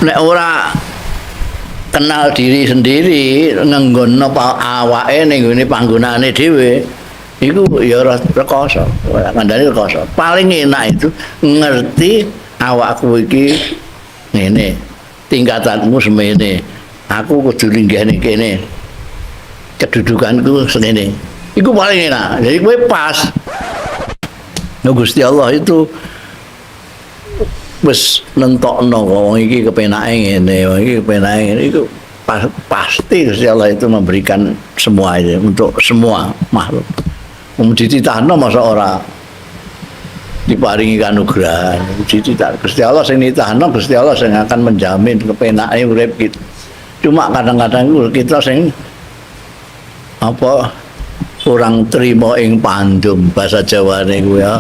Nek ora kenal diri sendiri, ngenggono awake ning nggone panggonane dhewe, iku ya ora rekoso, ora ngandani rekoso. Paling enak itu ngerti awakku iki ngene, tingkatanmu semene, aku kudu linggih ning kene, kedudukanku semene. Iku paling enak. Jadi kowe pas. Nah, Gusti Allah itu wis nentokno wong iki kepenake ngene, wong iki kepenake ngene, iku pasti Gusti Allah itu memberikan semua itu untuk semua makhluk. Wong dititahno masa ora diparingi kanugrahan. Dititah Gusti Allah sing nitahno, Gusti Allah sing akan menjamin kepenake urip kita. Cuma kadang-kadang kita sing apa kurang trimo ing pandum, bahasa Jawane kuwi ya,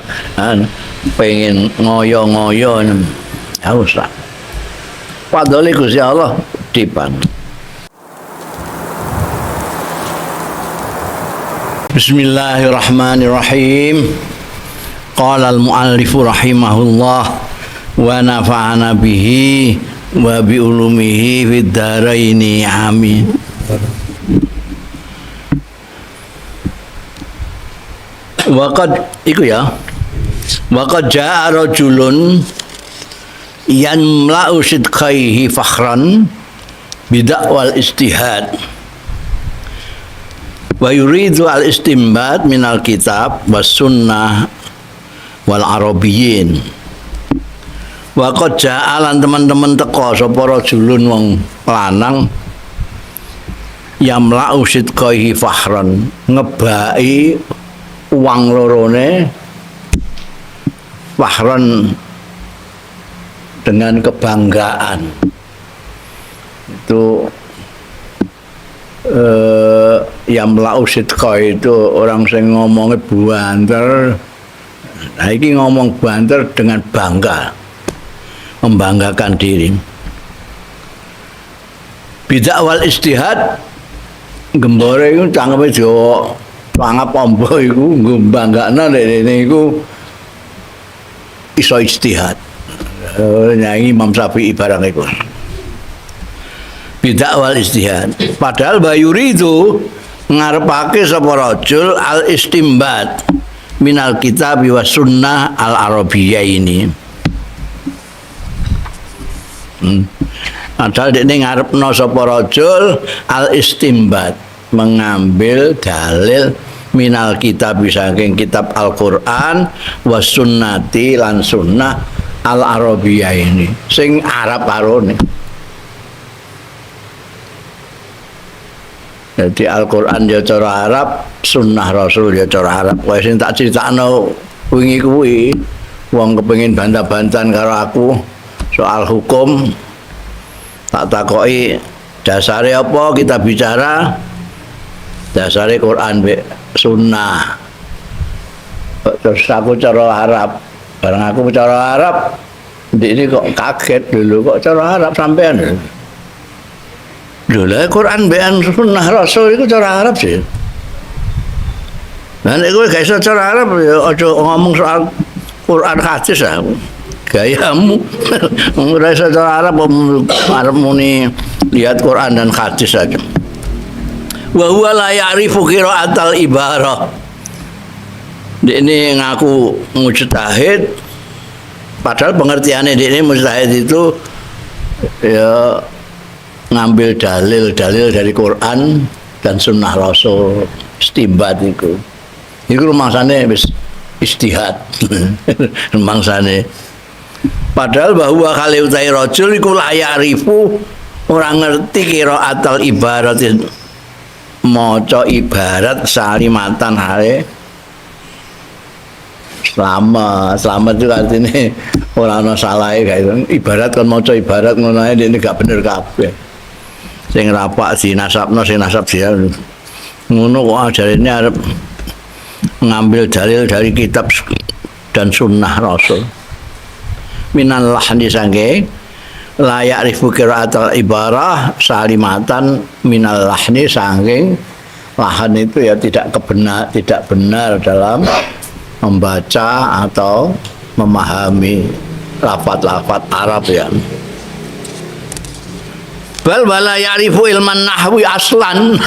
pengen ngoyo-ngoyo ya wis lah. Padahal Gusti Allah dipan. Bismillahirrahmanirrahim. Qala al-muallif rahimahullah wa nafa'ana bihi wa bi ulumihi fid dharaini amin. Waqad iku ya. Waqad jaa rajulun yanmla'u sidqaihi fakhran bida'wal istihad wa yuridu al istimbat minal kitab was sunnah wal arabiyyin. Waqad jaa lan teman-teman teka sapa rajulun wong lanang yamla'u sidqaihi fakhran, ngebaki uang lorone fakhran dengan kebanggaan. Itu yamla'u sidqa itu orang sing ngomongnya buanter. Nah iki ngomong banter dengan bangga, membanggakan diri. Bidakwal istihad gembore iku cangkeme Jawa pangap ombo iku nggo banggakno nek rene iku iso ijtihad. Nyanyi Imam Syafi'i barang iku. Bidakwal ijtihad. Padahal bayuri itu ngarepake sapa rajul al istimbat minal kitab wa sunnah al arabiyah ini. Padahal dekne ngarepno sapa rajul al istimbat, mengambil dalil minal kitab saking kitab Al-Qur'an was sunnati lan sunnah al arabiyah ini sing Arab arone. Jadi Al-Qur'an ya cara Arab, sunnah Rasul ya cara Arab. Kowe sing tak critakno wingi kuwi wong kepengin bantah-bantahan karo aku soal hukum, tak takoki dasare apa kita bicara, dasare Quran mbek sunnah. Terus aku cara Arab, bareng aku cara Arab, ini kok kaget dulu kok cara Arab sampean. Lho lah Quran mbek sunnah Rasul itu cara Arab sih. Lah nek kowe gak iso cara Arab ya aja ngomong soal Quran hadis lah. Gayamu ora iso cara Arab, arep muni lihat Quran dan hadis saja. Wa huwa la ya'rifu qira'atal ibarah. Ini ngaku mujtahid, padahal pengertiannya ini mujtahid itu ya ngambil dalil-dalil dari Quran dan sunnah Rasul, istimbat itu. Iku rumangsane wis ijtihad. Rumangsane. Padahal bahwa kali utai rajul iku la ya'rifu, ora ngerti qira'atal ibarat, maca ibarat salimatan hale selamat. Selamat itu artinya ora ana salahe kae. Ibarat kon maca ibarat ngono ae dene gak bener kabeh. Sing rapak dinasabno, sing nasab dia ngono kok ajarine arep ngambil dalil dari kitab dan sunnah Rasul. Minal lahni sangke layak rifu qira'atul ibarah salimatan minal lahni sangking lahan itu ya tidak kebenar, tidak benar dalam membaca atau memahami lafat-lafat Arab ya. Bal wala ya'rifu ilman nahwi aslan.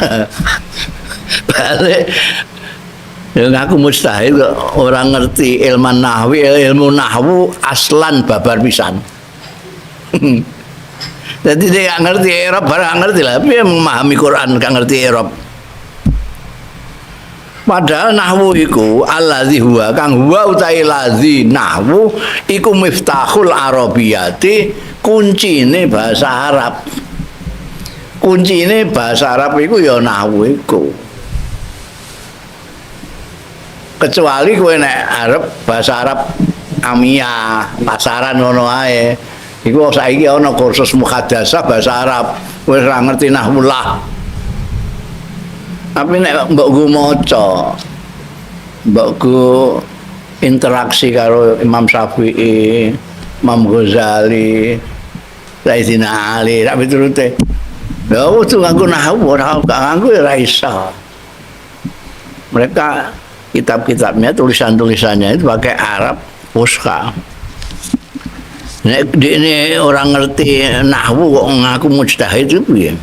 Balik ya ngaku mujtahid kok ora ngerti ilmu nahwi, ilmu nahwu aslan babar pisan. Jadi dia gak ngerti i'rab, barang gak ngerti lah, piye memahami Quran gak ngerti i'rab. Padahal nahwu iku allazi huwa kang huwa utawi lazi nahwu iku miftahul arabiyati, kuncine bahasa Arab. Kuncine bahasa Arab iku ya nahwu iku. Kecuali kowe nek arep bahasa Arab amiyah, pasaran ngono ae. Iku saiki ana kursus muhadasah bahasa Arab, wis ora ngerti nahwu lah. Tapi nek mbok go maca, mbok go interaksi karo Imam Syafi'i, Imam Ghazali, Sayyidina Ali, sak piturute. Ya kudu nganggo nahwu, ora gak nganggo ya ora iso. Mereka kitab-kitabnya, tulisan-tulisannya itu pakai Arab Fusha. Nek ini orang ngerti nahwu kok ngaku mujtahid itu piye?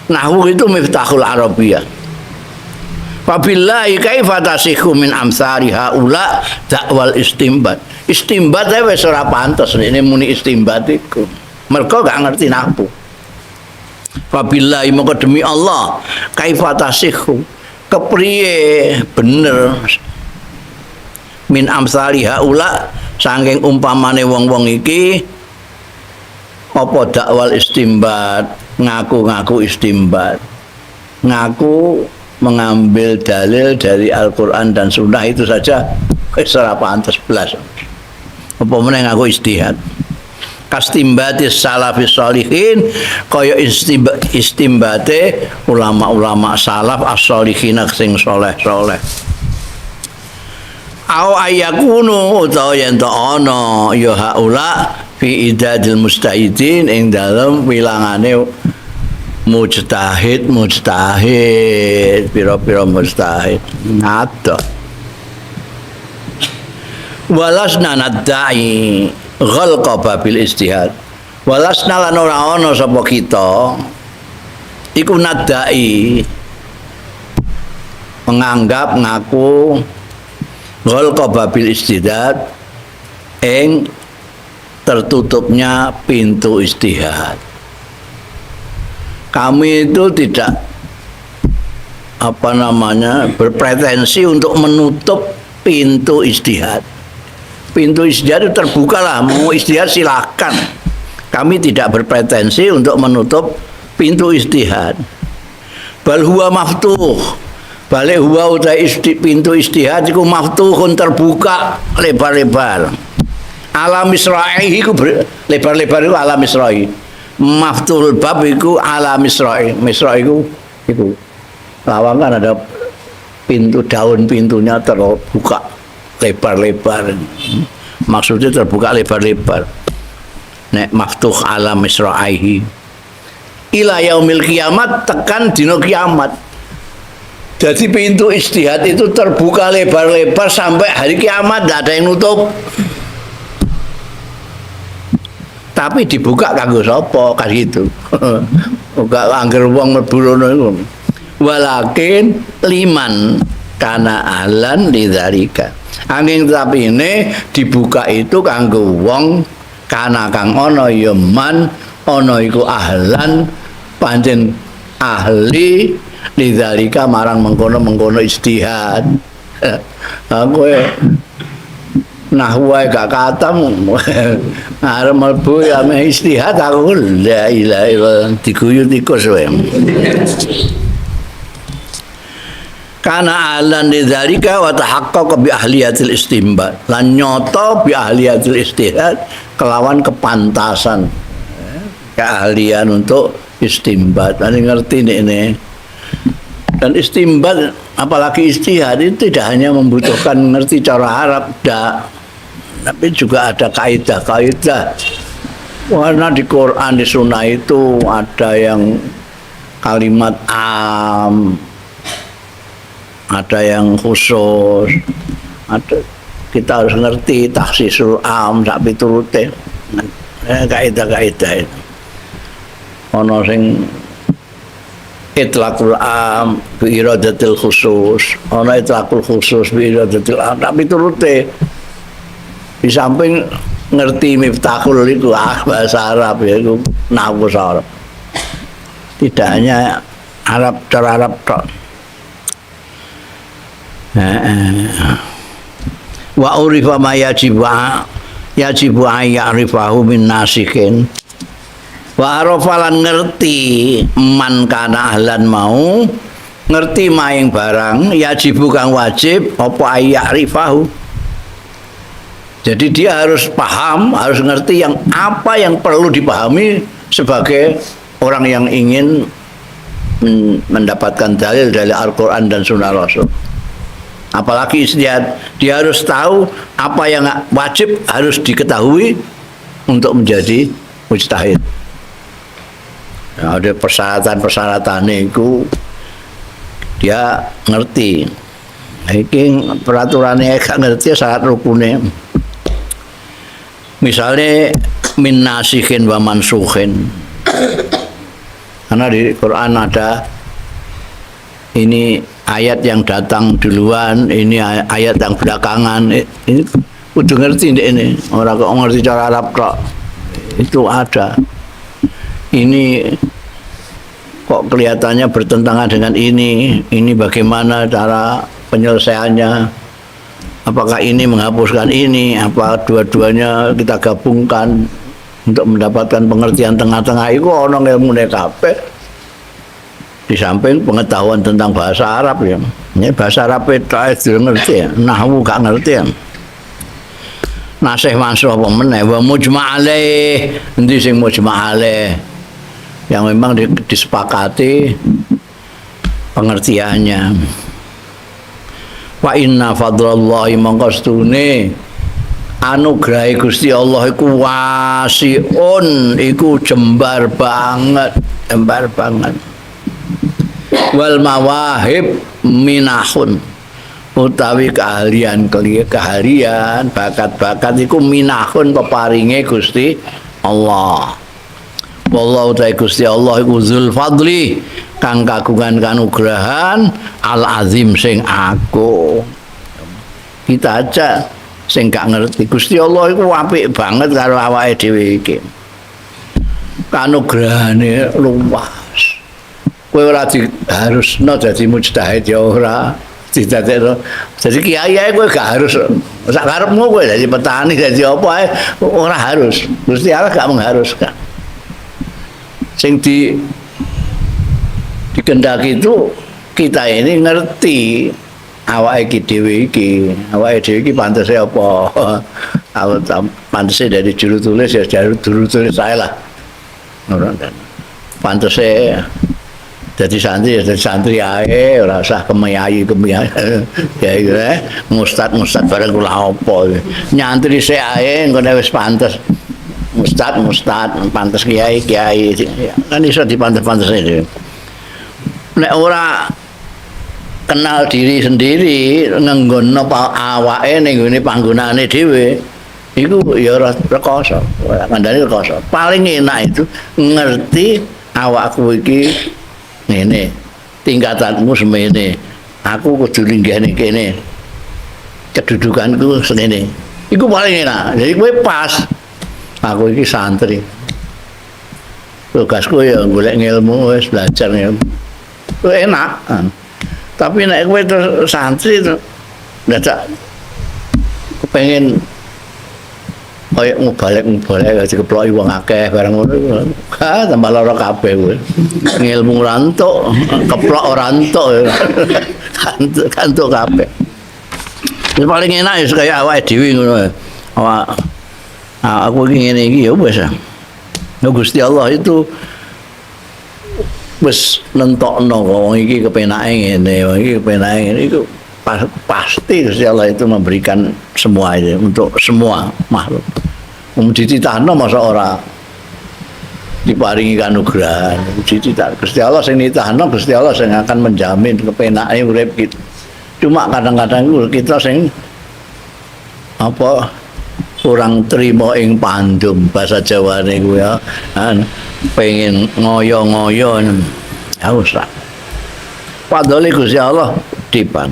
Nahwu itu miftahul arabiyah. Wabillahi kaifa tasihu min amsari haula dakwal istimbat. Istimbat ae wis ora pantes ini muni istimbat iku. Mergo gak ngerti nahwu. Wabillahi moko demi Allah kaifa tasihu kepriye bener min amsali haula saking umpamane wong-wong iki apa dakwal istimbat, ngaku-ngaku istimbat, ngaku mengambil dalil dari Al-Quran dan Sunnah itu saja wis ora pantes blas. Apa meneh ngaku ijtihad. Kastimbati salafis sholihin kaya istimbate ulama-ulama salaf as-sholihin sing soleh-soleh. Au ayakunu utawa yen to ana ya haula fi idadil mustahidin ing dalem wilangane mujtahid, mujtahid, pira-pira mujtahid. Ngato. Walasna nadda'i ghalqa babil ijtihad. Walasna lan ora ana sapa kita iku nadda'i menganggap ngaku ghalqa babil ijtihad ing tertutupnya pintu ijtihad. Kami itu tidak berpretensi untuk menutup pintu ijtihad. Pintu ijtihad itu terbuka lah, mau ijtihad silakan. Kami tidak berpretensi untuk menutup pintu ijtihad. Bal huwa maftuh. Balik huwa utai pintu ijtihad iku maftuhun terbuka lebar-lebar. Alam Isra'i iku lebar-lebar iku alam Isra'i. Maftuhul bab iku alam Isra'i. Misra iku iku lawang kan ada pintu, daun pintunya terbuka lebar-lebar. Maksudnya terbuka lebar-lebar. Nek maftuh alam Isra'ihi ila yaumil kiamat, tekan dino kiamat. Jadi pintu ijtihad itu terbuka lebar-lebar sampai hari kiamat, tidak ada yang nutup. Tapi dibuka kanggo sapa kan gitu. Buka angger wong mlebu rono iku. Walakin liman kana ahlan lidzalika. Angin tapi ini dibuka itu kanggo wong kana kang ana ya man ana iku ahlan pancen ahli lidzalika marang mengkono-mengkono ijtihad. Aku nahwu ae gak katam arep mlebu ya meh ijtihad aku la ilaha illallah diguyu tikus wae. Kana ahlan lidzalika wa tahaqqaqa bi ahliyatil istinbat lan nyoto bi ahliyatil ijtihad kelawan kepantasan keahlian untuk istinbat. Lan ngerti nek ini. Dan istinbat apalagi ijtihad itu tidak hanya membutuhkan ngerti cara Arab, dak, tapi juga ada kaidah-kaidah. Karena di Quran, di Sunnah itu ada yang kalimat am, ada yang khusus, ada, kita harus ngerti takhsisul am sak piturute, kaidah-kaidah itu. Ana sing itlaqul am bi iradatil khusus, ana itlaqul khusus bi iradatil am, tapi turute di samping ngerti miftahul iku, bahasa Arab ya, iku nahwu Arab. Tidak hanya Arab, cara Arab tok. Heeh. Wa urifa ma yajibu yajibu an ya'rifahu min nasikhin. Wa arafa lan ngerti, man kana ahlan mau ngerti maing barang yajibu kang wajib apa ya'rifahu. Jadi dia harus paham, harus ngerti yang apa yang perlu dipahami sebagai orang yang ingin mendapatkan dalil dari Al-Quran dan Sunnah Rasul. Apalagi dia, dia harus tahu apa yang wajib harus diketahui untuk menjadi mujtahid. Nah, ada persyaratan-persyaratan itu dia ngerti. Nah, iki peraturannya gak ngerti syarat rukunnya. Misalnya min nasikhin wa mansukhin. Karena di Quran ada ini ayat yang datang duluan, ini ayat yang belakangan. Ini kudu ngerti ini. Orang kok ngerti cara Arab kok. Itu ada. Ini kok kelihatannya bertentangan dengan ini. Ini bagaimana cara penyelesaiannya? Apakah ini menghapuskan ini? Apa dua-duanya kita gabungkan untuk mendapatkan pengertian tengah-tengah? Itu ono ilmune kabeh. Di samping pengetahuan tentang bahasa Arab ya. Ini bahasa Arab itu ae ngerti ya. Nahwu gak ngerti ya. Nasih mansuh apa meneh, wa mujma' alaih, endi sing mujma' alaih yang memang disepakati pengertiannya. Wa inna fadlallahi mongko setune anugrahe Gusti Allah iku wasiun, iku jembar banget, jembar banget. Wal mawahib minahun, utawi keahlian, keahlian bakat-bakat iku minahun peparinge Gusti Allah. Wallahu ta'ala, Gusti Allah iku dzul fadli kang kagungan kanugrahan al azim sing agung. Kita aja sing gak ngerti Gusti Allah iku apik banget karo awake dhewe iki. Kanugrahane luas. Kowe ora diharusno dadi mujtahid ya ora, didadekno dadi kiai ae kowe gak harus. Sak karepmu kowe dadi petani, dadi apa ae ora harus. Gusti Allah gak mengharuskan. Sing dikendaki itu kita ini ngerti awake iki dhewe iki, awake dhewe iki pantese apa. Aku pantese dari juru tulis ya juru tulis saya lah. Ngono kan. Pantese dadi santri ya dadi santri ae, ora usah kemiyai kemiyai. Ya iku ngustad ngustad bareng kula apa. Nyantri sik ae, engko nek wis pantes ngustad ngustad, pantes kiai kiai, kan iso dipantes-pantes dhewe. Nek ora kenal diri sendiri, ngenggono awake ning nggone panggonane dhewe iku ya ora rekoso, ora kandhane rekoso. Paling enak itu ngerti awakku iki ngene, tingkatanmu semene, aku kudu linggih ning kene, kedudukanku semene, iku paling enak. Jadi kowe pas, aku iki santri, tugasku ya golek ngilmu, wis belajar ngilmu. Itu enak. Tapi nek kowe terus santri dadak kepengen kaya mubalek-mubalek dikeploki wong akeh barang ngono. Ha, tambah lara kabeh kowe. Ngilmu ora entuk, keplok ora entuk. Kantuk kabeh. Wis paling enak ya kaya awake dhewe ngono. Awak aku iki ngene iki ya wis. Nah, Gusti Allah itu wis nentokno wong iki kepenake ngene, wong iki kepenake ngene, iku pasti Gusti Allah itu memberikan semua itu untuk semua makhluk. Wong dititahno masa ora diparingi kanugrahan. Dititah Gusti Allah sing nitahno, Gusti Allah sing akan menjamin kepenake urip kita. Cuma kadang-kadang itu kita sing apa kurang trimo ing pandum bahasa Jawane kuwi ya. Pengen ngoyo-ngoyo ya usah. Padahal Gusti Allah dipan.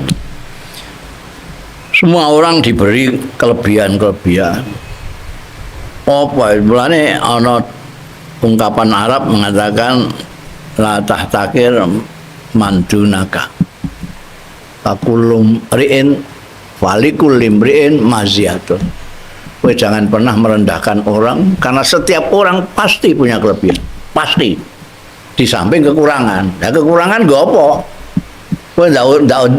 Semua orang diberi kelebihan-kelebihan. Apa mulane ana ungkapan Arab mengatakan la tahtakir mandunaka. Fakulum ri'in falikul limri'in maziyatun. Kowe jangan pernah merendahkan orang karena setiap orang pasti punya kelebihan, pasti. Di samping kekurangan. Nah, kekurangan nggo apa? Kowe ndak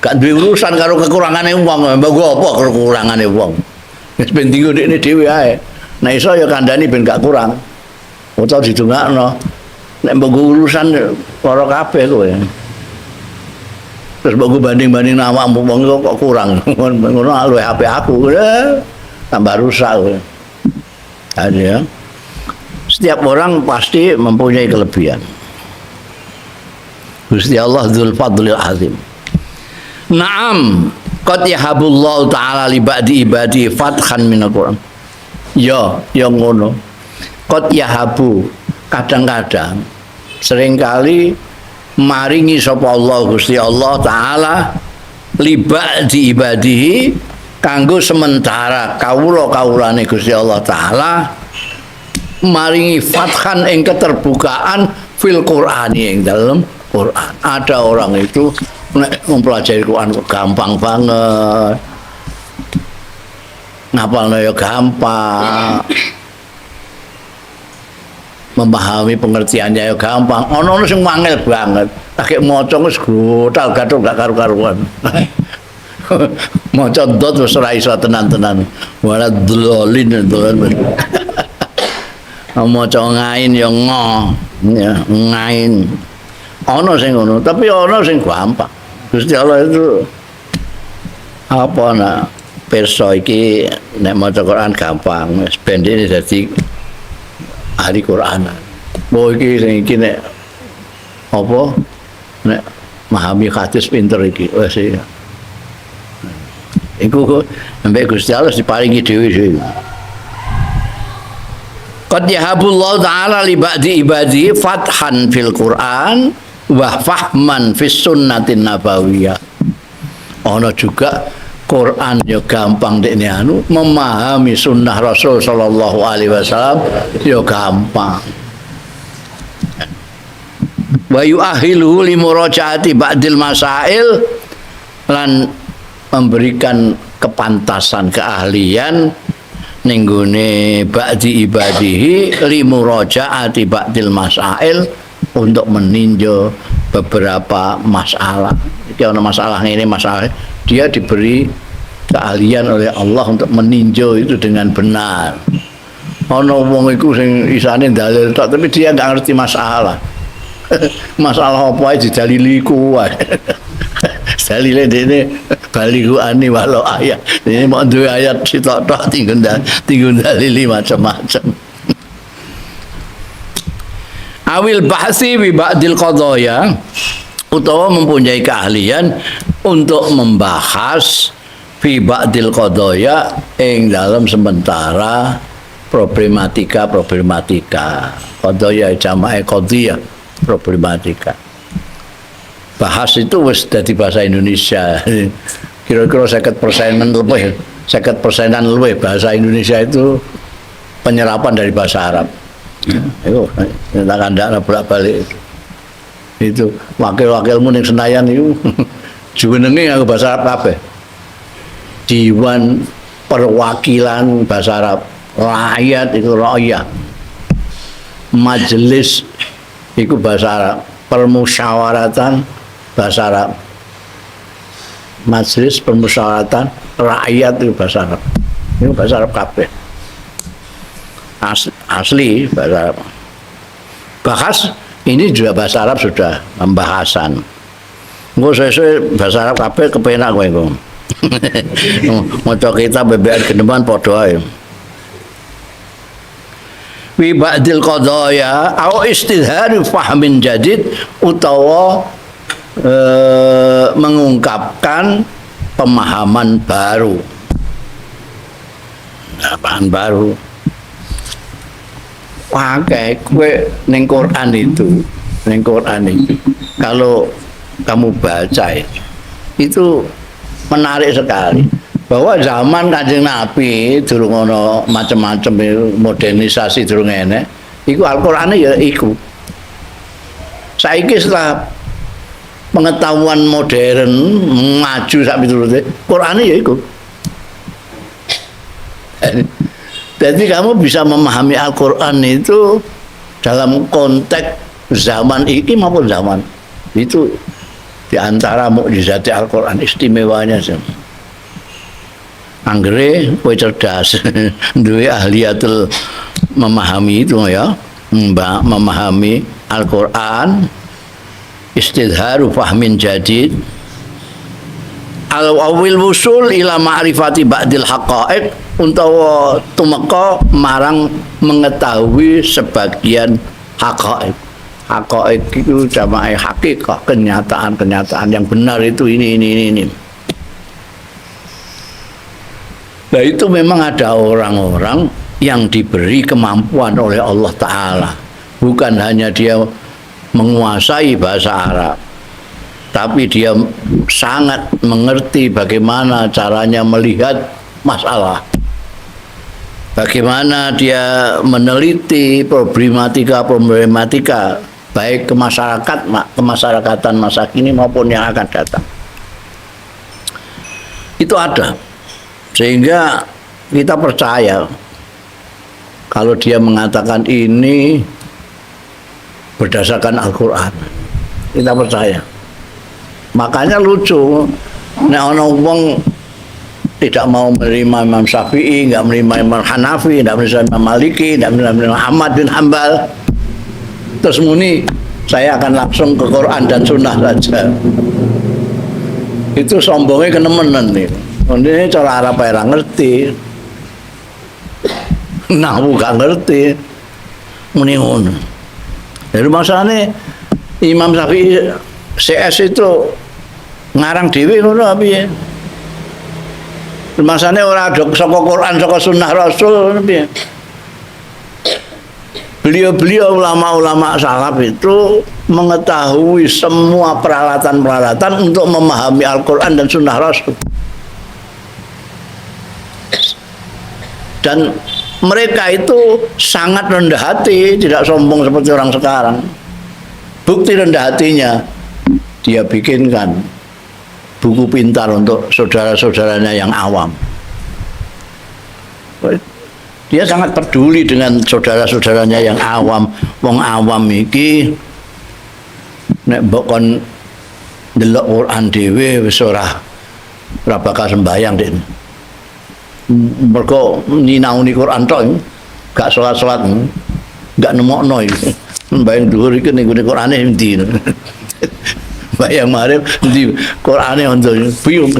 gak duwe urusan karo kekurangane wong, mbok nggo apa kekurangane wong. Wis ben dinggo dekne dhewe ae. Nek iso ya kandhani ben gak kurang. Utawa didongakno. Nek mbok urusan lara kabeh kowe. Terus mbok banding-banding awakmu wong kok kurang. Ngono luwih apik aku. Tambah rusak kowe. Ada ya. Setiap orang pasti mempunyai kelebihan. Gusti Allah Dzul Fadlil Azim. Naam, qad yahabullahu ta'ala li ba'di ibadi fathan minal Qur'an. Ya, ya ngono. Qad yahabu, kadang-kadang seringkali maringi sapa Allah Gusti Allah taala li ba'di ibadihi kanggo sementara kawula-kawulane Gusti Allah taala maringi fathan ing keterbukaan fil Qur'ani ing dalem Quran. Ada orang itu nek mempelajari Quran kok gampang banget. Ngapalno ya gampang. Memahami pengertiannya ya gampang. Ono sing wangel banget. Kakek maca wis gotal gathuk gak karu-karuan. Maca dot wis ora iso tenan-tenan. Wala dlolin dlolin. Maca ngain ya ngo, ya ngain. Ono sing ngono, tapi ono sing gampang. Gusti Allah itu apa nak pirsa iki nek maca Quran gampang, wis ben dene dadi ahli Quran. Oh iki sing iki nek apa nek memahami hadis pinter iki wis iya. Iku ambek Gusti Allah diparingi dhewe-dhewe. Qad yahabullahu ta'ala li ba'di ibadi fathan fil Quran wa fahman fis sunnatin nabawiyah. Ono juga Quran ya gampang dekne anu memahami sunnah Rasul sallallahu alaihi wasallam ya gampang. Wa yu'ahilu li murajaati ba'dil masail lan memberikan kepantasan keahlian ning gone ba'di ibadihi li murajaati ba'dil masail untuk meninjau beberapa masalah. Iki ana masalah ngene, masalah dia diberi keahlian oleh Allah untuk meninjau itu dengan benar. Ana wong iku sing isane dalil tok tapi dia nggak ngerti masalah. Masalah apa ae didalili iku wae. Dalile dene balighu ani walau ayat. Ini mau duwe ayat sitok tok tinggal dalili macam-macam. Awil bahsi bi ba'dil qadaya utawa mempunyai keahlian untuk membahas fi ba'dil qadaya ing dalam sementara problematika-problematika. Qadaya jamae qadiyah, problematika. Bahas itu wis dadi bahasa Indonesia. Kira-kira 50% lebih, 50%-an lebih bahasa Indonesia itu penyerapan dari bahasa Arab. Itu tak kandakna bolak-balik itu. Itu wakil-wakilmu ning Senayan itu juwenenge nganggo bahasa Arab kabeh. Dewan Perwakilan bahasa Arab, rakyat itu rakyat. Majelis itu bahasa Arab, permusyawaratan bahasa Arab. Majelis permusyawaratan rakyat itu bahasa Arab. Itu bahasa Arab kabeh. Asli bahasa Arab. Bahas ini juga bahasa Arab sudah pembahasan. Engko sesuk bahasa Arab kabeh kepenak kowe iku. Maca kitab BBR geneman padha ae. Fi ba'dil qadaya au istidhari fahmin jadid utawa mengungkapkan pemahaman baru. Nah, bahan baru. Pakai kowe ning Quran itu, ning Quran itu. Kalau kamu baca itu menarik sekali. Bahwa zaman Kanjeng Nabi durung ana macem-macem modernisasi durung enek, iku Al-Qur'ane ya iku. Saiki setelah pengetahuan modern maju sak piturute, Qur'ane ya iku. Jadi kamu bisa memahami Al-Qur'an itu dalam konteks zaman iki maupun zaman itu, di antara mukjizat Al-Qur'an istimewanya sih. Anggere kowe cerdas, duwe ahliyatul memahami itu ya, mbak memahami Al-Qur'an, istidharu fahmin jadid al awil wusul ila ma'rifati ba'dil haqa'iq, utawa tumeka marang mengetahui sebagian haqa'iq. Haqa'iq itu jamaah hakikah, kenyataan-kenyataan yang benar itu ini, ini, ini, ini. Nah itu memang ada orang-orang yang diberi kemampuan oleh Allah Ta'ala. Bukan hanya dia menguasai bahasa Arab, tapi dia sangat mengerti bagaimana caranya melihat masalah, bagaimana dia meneliti problematika-problematika baik ke masyarakat, kemasyarakatan masa kini maupun yang akan datang. Itu ada. Sehingga kita percaya kalau dia mengatakan ini berdasarkan Al-Quran, kita percaya. Makanya lucu, nek ana wong tidak mau menerima Imam Syafi'i, nggak menerima Imam Hanafi, nggak menerima Imam Maliki, nggak menerima Imam Ahmad bin Hambal, terus muni saya akan langsung ke Quran dan Sunnah saja. Itu sombongnya kenemenen nih. Ini cara Arab ora ngerti, nahwu gak ngerti, muni ngono. Jadi masalahnya Imam Syafi'i CS itu ngarang dhewe ngono piye? Masane ora ada saka Quran, saka sunnah Rasul piye? Beliau-beliau ulama-ulama salaf itu mengetahui semua peralatan-peralatan untuk memahami Al-Quran dan sunnah Rasul. Dan mereka itu sangat rendah hati, tidak sombong seperti orang sekarang. Bukti rendah hatinya, dia bikinkan buku pintar untuk saudara-saudaranya yang awam. Dia sangat peduli dengan saudara-saudaranya yang awam. Wong awam iki nek mbok kon ndelok Quran dhewe wis ora bakal sembayang dik. Mergo nyinauni Quran tok, gak salat-salat, gak nemokno iki. Sembayang dhuwur iki ning gone Qurane endi. Bayang maghrib endi Qurane ono bingung.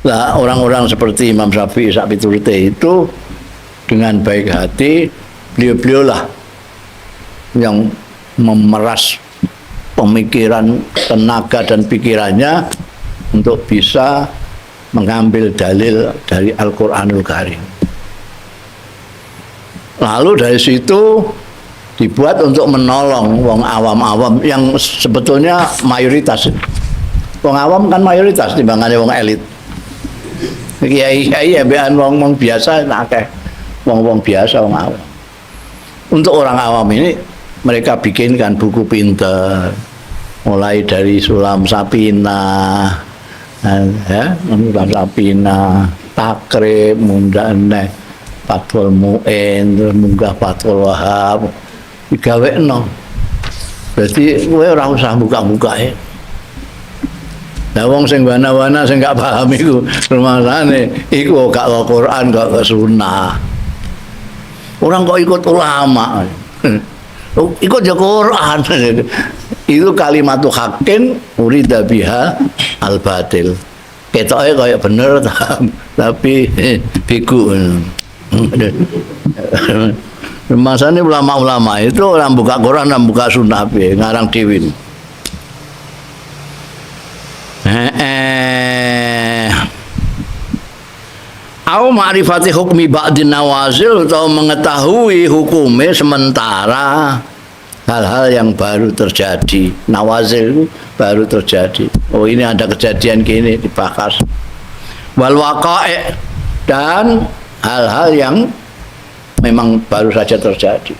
Lah orang-orang seperti Imam Syafi'i sak piturute itu dengan baik hati, beliau-beliaulah yang memeras pemikiran, tenaga dan pikirannya untuk bisa mengambil dalil dari Al-Quranul Karim. Lalu dari situ dibuat untuk menolong wong awam-awam yang sebetulnya mayoritas. Wong awam kan mayoritas timbangane wong elit. Kiai-kiai ambekan wong-wong biasa akeh. Wong-wong biasa, wong awam. Untuk orang awam ini mereka bikinkan buku pinter, mulai dari Sulam Sapinah, ya, Sulam Sapinah, Takrib, munggah Fathul Mu'in, terus munggah Fathul Wahab, digawekno. Berarti kowe ora usah buka-buka ya. Lah wong sing wana-wana sing gak paham iku rumasane iku gak Al-Qur'an, gak sunnah. Orang kok ikut ulama. Ikut ya Quran. Itu kalimat haqqin urida biha al-batil. Ketoke kaya bener tapi biku. Masane ulama-ulama itu orang buka Quran, orang buka sunnah piye, ngarang dhewe. Au ma'rifati hukmi ba'din nawazil atau mengetahui hukumnya sementara hal-hal yang baru terjadi. Nawazil itu baru terjadi. Oh ini ada kejadian gini dibahas. Wal waqa'i dan hal-hal yang memang baru saja terjadi.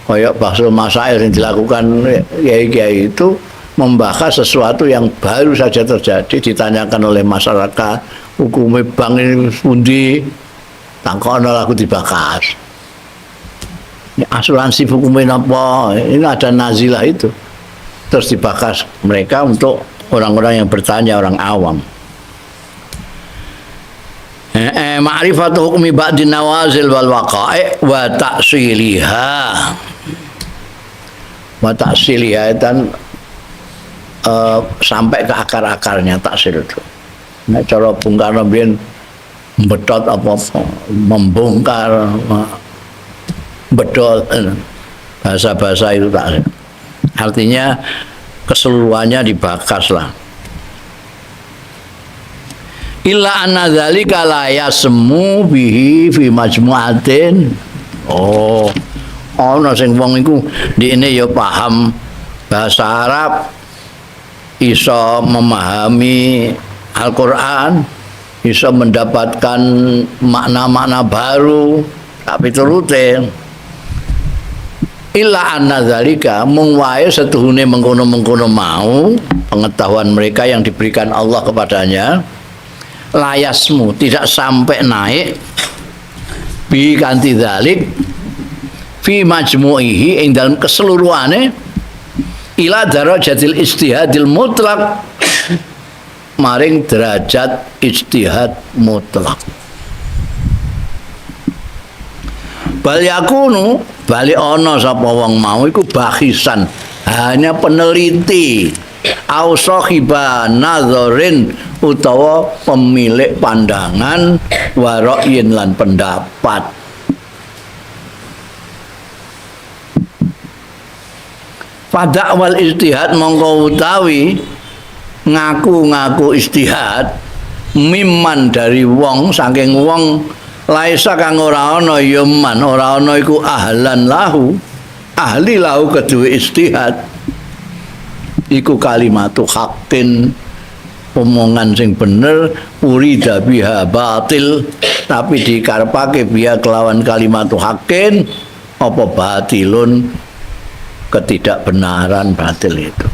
Kayak bahsul masail yang dilakukan kiai-kiai itu membahas sesuatu yang baru saja terjadi, ditanyakan oleh masyarakat, hukumnya bank ini pundi, tangkono laku dibahas. Ini asuransi hukumnya apa? Ini ada nazilah itu. Terus dibahas mereka untuk orang-orang yang bertanya, orang awam. Ma'rifatu hukmi ba'din nawazil wal waqa'i wa ta'siliha. Wa ta'siliha dan sampai ke akar-akarnya taksil itu. Nek cara Bung Karno biyen mbedot apa membongkar bedol bahasa-bahasa itu tak. Artinya keseluruhannya dibakas lah. Illa anna dzalika la yasmu bihi fi majmu'atin. Oh, ana sing wong iku ndekne ya paham bahasa Arab, iso memahami Al-Quran, iso mendapatkan makna-makna baru, tapi turute illa anna dzalika mung wae setuhune mengkono-mengkono mau pengetahuan mereka yang diberikan Allah kepadanya layasmu tidak sampai naik bi kanthi dzalik fi majmu'ihi ing dalam keseluruhane ila darajatil ijtihadil mutlak maring derajat ijtihad mutlak. Bal yakunu bali ana sapa wong mau iku bakhisan hanya peneliti au sahiba nadzarin utawa pemilik pandangan wa ra'yin lan pendapat. Fadakwal ijtihad mongko utawi ngaku-ngaku ijtihad mimman dari wong saking wong laisa kang ora ana ya man ora ana iku ahlan lahu ahli lahu keduwe ijtihad iku kalimatu haqqin omongan sing bener urida biha batil tapi dikarepake biha kelawan kalimatu haqqin apa batilun ketidakbenaran batil itu.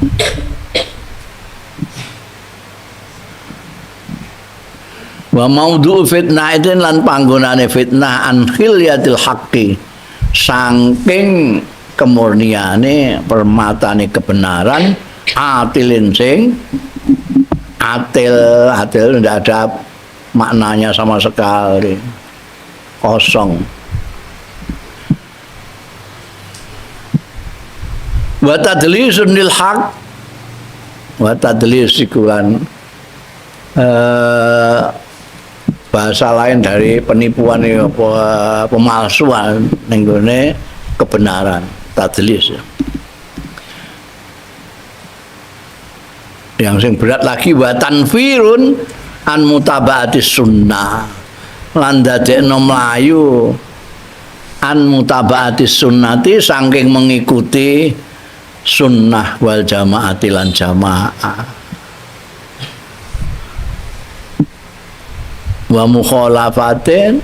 Wa maudhu fitnah itu lan panggonane fitnah an khilyatil haqqi saking kemurniane permatane kebenaran atilin sing atil atil tidak ada maknanya sama sekali kosong. Wa tadlisun lil haq wa tadlis iku lan bahasa lain dari penipuan ya, pemalsuan ning gone kebenaran tadlis ya. Yang sing berat lagi wa tanfirun an mutabaatis sunnah lan dadekno mlayu an mutabaatis sunnati saking mengikuti sunnah wal jamaati lan jamaah wa mukhalafatin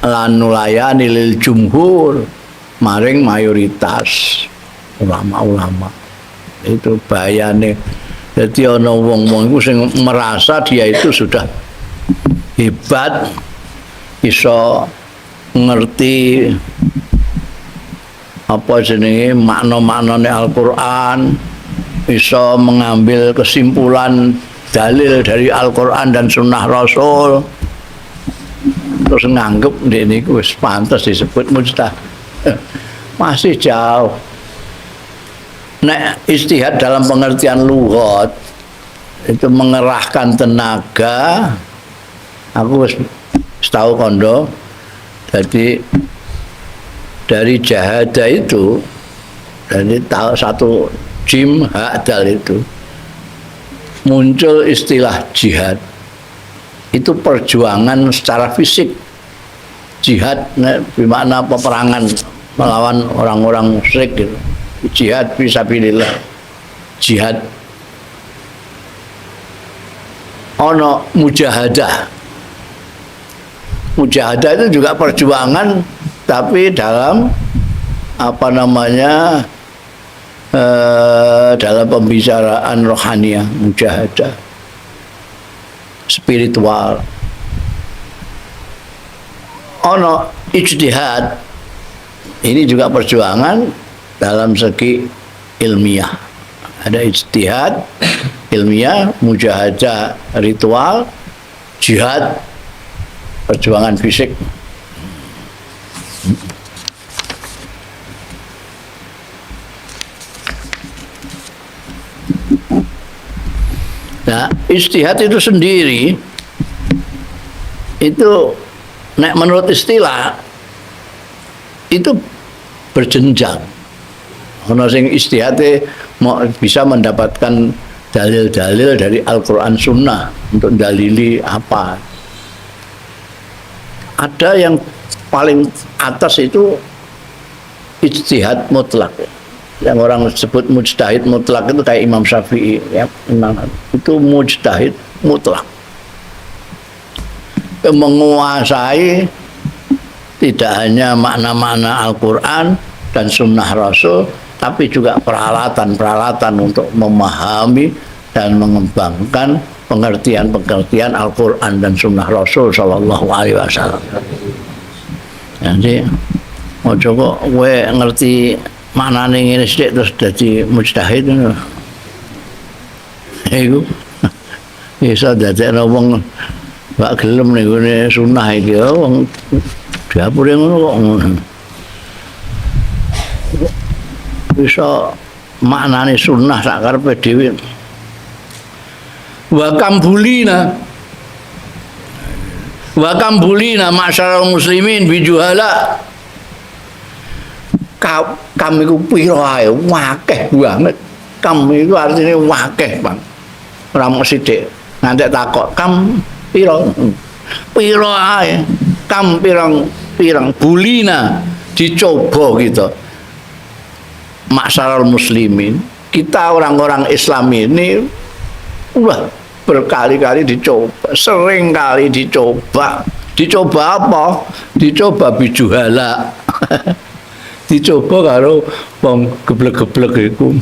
lan nulayani lil jumhur maring mayoritas ulama-ulama. Itu bahayane. Jadi ana wong-wong iku sing merasa dia itu sudah hebat, iso ngerti apa jenenge makna-maknane Al-Qur'an, iso mengambil kesimpulan dalil dari Al-Qur'an dan sunnah Rasul, terus nganggep ndekne iku wis pantes disebut mujtahid. Masih jauh. Nek ijtihad dalam pengertian lughat itu mengerahkan tenaga. Aku wis tahu kondo. Jadi dari jahada itu, dari tahu satu jim hak dal itu muncul istilah jihad. Itu perjuangan secara fisik. Jihad bermakna peperangan melawan orang-orang musyrik gitu. Jihad fisabilillah. Jihad. Ono mujahadah. Mujahadah itu juga perjuangan tapi dalam apa namanya dalam pembicaraan rohaniah, mujahadah spiritual. Ono ijtihad, ini juga perjuangan dalam segi ilmiah. Ada ijtihad ilmiah, mujahadah ritual, jihad perjuangan fisik. Nah, ijtihad itu sendiri itu nek menurut istilah itu berjenjang. Ono sing ijtihate mau bisa mendapatkan dalil-dalil dari Al-Qur'an Sunnah untuk dalili apa. Ada yang paling atas itu ijtihad mutlak. Yang orang sebut mujtahid mutlak itu kayak Imam Syafi'i ya, Imam itu mujtahid mutlak. Menguasai tidak hanya makna-makna Al-Quran dan Sunnah Rasul, tapi juga peralatan-peralatan untuk memahami dan mengembangkan pengertian-pengertian Al-Quran dan Sunnah Rasul Shallallahu Alaihi Wasallam. Jadi, ojo kok kowe ngerti maknane ngene sithik terus dadi mujtahid ngono. Iku iso dadekno wong gak gelem ning gone sunah iki wong dapure ngono kok ngono. Iso maknane sunah sak karepe dhewe. Wa kambulina wa kambulina ma'syaral muslimin bijuhala. Kam iku pira ae wakeh banget. Kam iku artine wakeh, Bang. Ora mung sithik. Ngantek takok, kam pira? Pira ae. Kam pirang-pirang bulina dicoba gitu. Ma'syaral muslimin, kita orang-orang Islam ini wah berkali-kali dicoba, sering kali dicoba. Dicoba apa? Dicoba bijuhala. Dicoba karo wong geblek-geblek iku.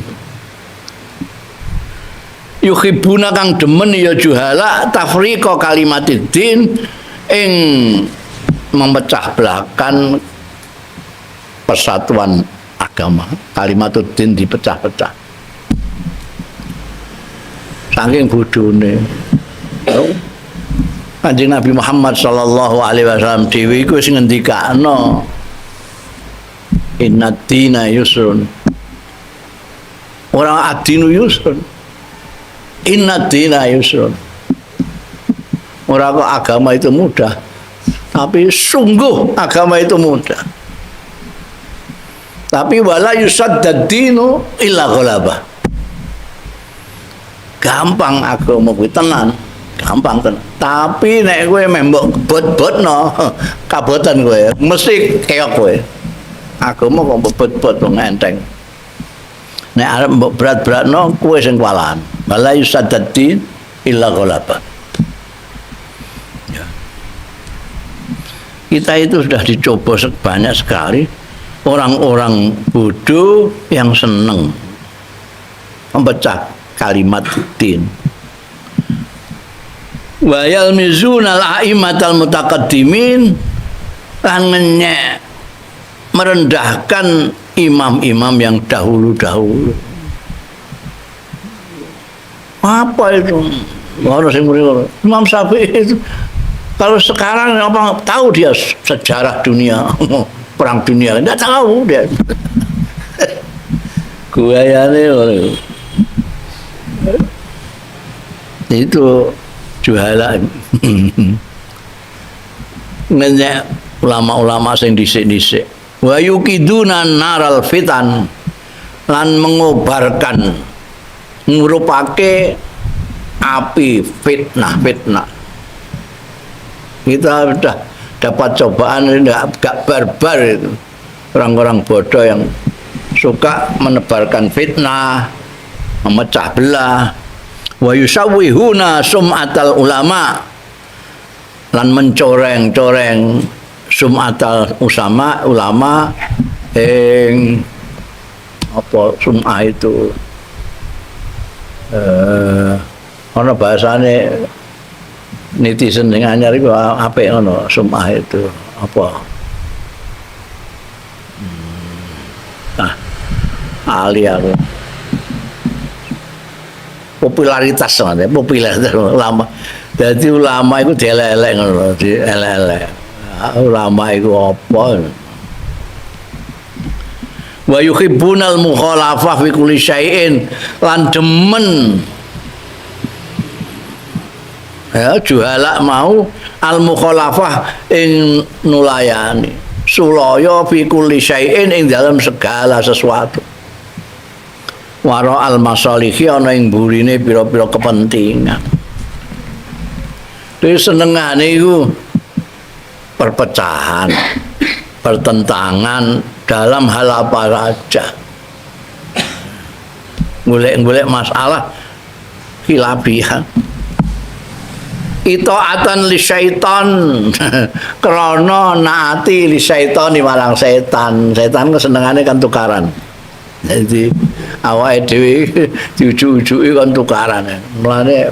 Yuhibbuna kang demen ya juhala tafriqa kalimatid din ing memecah belahkan persatuan agama. Kalimatud din dipecah-pecah. Saking bodhone. Kanjeng Nabi Muhammad sallallahu alaihi wasallam dhewe iku wis ngendikakno inna dina yusrun. Orang adinu yusrun. Inna dina yusrun. Orang kok agama itu mudah, tapi sungguh agama itu mudah. Tapi wala yusaddad dinu illa ghalabah. Gampang agama kuwi tenan, gampang tenan. Tapi nek kowe meh mbok bot-botno, kabotan kowe, mesti keok kowe. Agama kok mbok bot-bot wong enteng. Nek arep mbok berat-beratno kowe sing kewalahan. Wala yusaddad din illa ghalabah. Ya. Kita itu sudah dicoba banyak sekali orang-orang bodoh yang seneng memecah kalimat din. Wa yalmizuna al-a'immatal mutaqaddimin lan ngenyek merendahkan imam-imam yang dahulu-dahulu. Apa itu? Ono sing muni ngono. Imam Syafi'i itu kalau sekarang apa tahu dia sejarah dunia, perang dunia, enggak tahu dia. Guayane ngono. Itu juhala. Ngenyek ulama-ulama sing dhisik-dhisik. Wa yukiduna naral fitan lan mengobarkan ngurupake api fitnah-fitnah. Kita sudah dapat cobaan enggak barbar itu. Orang-orang bodoh yang suka menebarkan fitnah, memecah belah. Wa yusawwihuna sum'atal ulama, lan mencoreng-coreng sum'atal usama ulama ing apa sum'ah itu ana bahasane netizen sing anyar iku apik ngono sum'ah itu apa. Nah, ahli aku popularitas maksudnya, popularitas ulama. Jadi ulama itu dielek-elek ngono, dielek-elek. Ulama itu apa? Wa yuhibbunal mukhalafah fi kulli syai'in, lan demen ya juhala mau al mukhalafah ing nulayani sulaya fi kulli syai'in ing dalam segala sesuatu. Wara al masalihi ana ing burine pira-pira kepentingan. Terus senengane iku perpecahan, pertentangan dalam hal apa saja. Golek-golek masalah khilafiah. Itaatan li syaitan krana naati li syaitani marang setan. Setan kesenengane kan tukaran. Jadi awake dhewe diujuk-ujuki kon tukaran. Mulane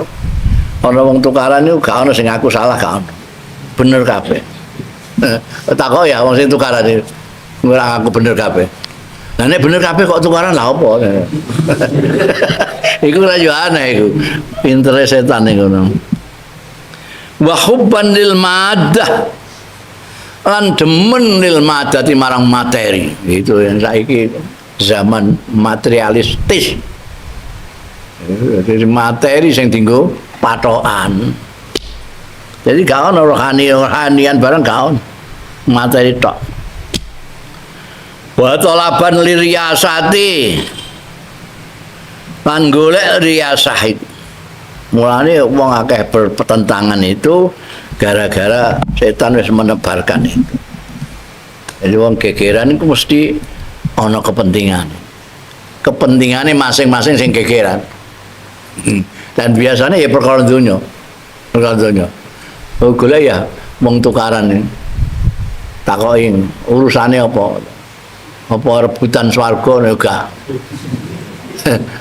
ana wong tukaran iku gak ana sing aku salah, gak ana. Bener kabeh. Takok ya wong sing tukaran iki. Ora aku bener kabeh. Lah nek bener kabeh kok tukaran lah apa? Iku ra yo aneh iku. Pintere setan iku ngono. Wa hubban lil maddah, lan demen lil maddati marang materi. Itu yang saiki zaman materialistis. Jadi materi sing dienggo patokan. Jadi gak ono rohani-rohanian barang gak ono. Materi tok. Wa talaban liriyasati, lan golek riyasah itu. Mulane wong akeh bertentangan itu gara-gara setan wis menebarkan itu. Jadi wong gegeran iku mesti ana kepentingan. Kepentingane masing-masing sing gegeran. Dan biasanya ya perkara donya. Perkara donya. Oh golek ya wong tukaran iki. Takoki urusane apa? Apa rebutan swarga ya gak?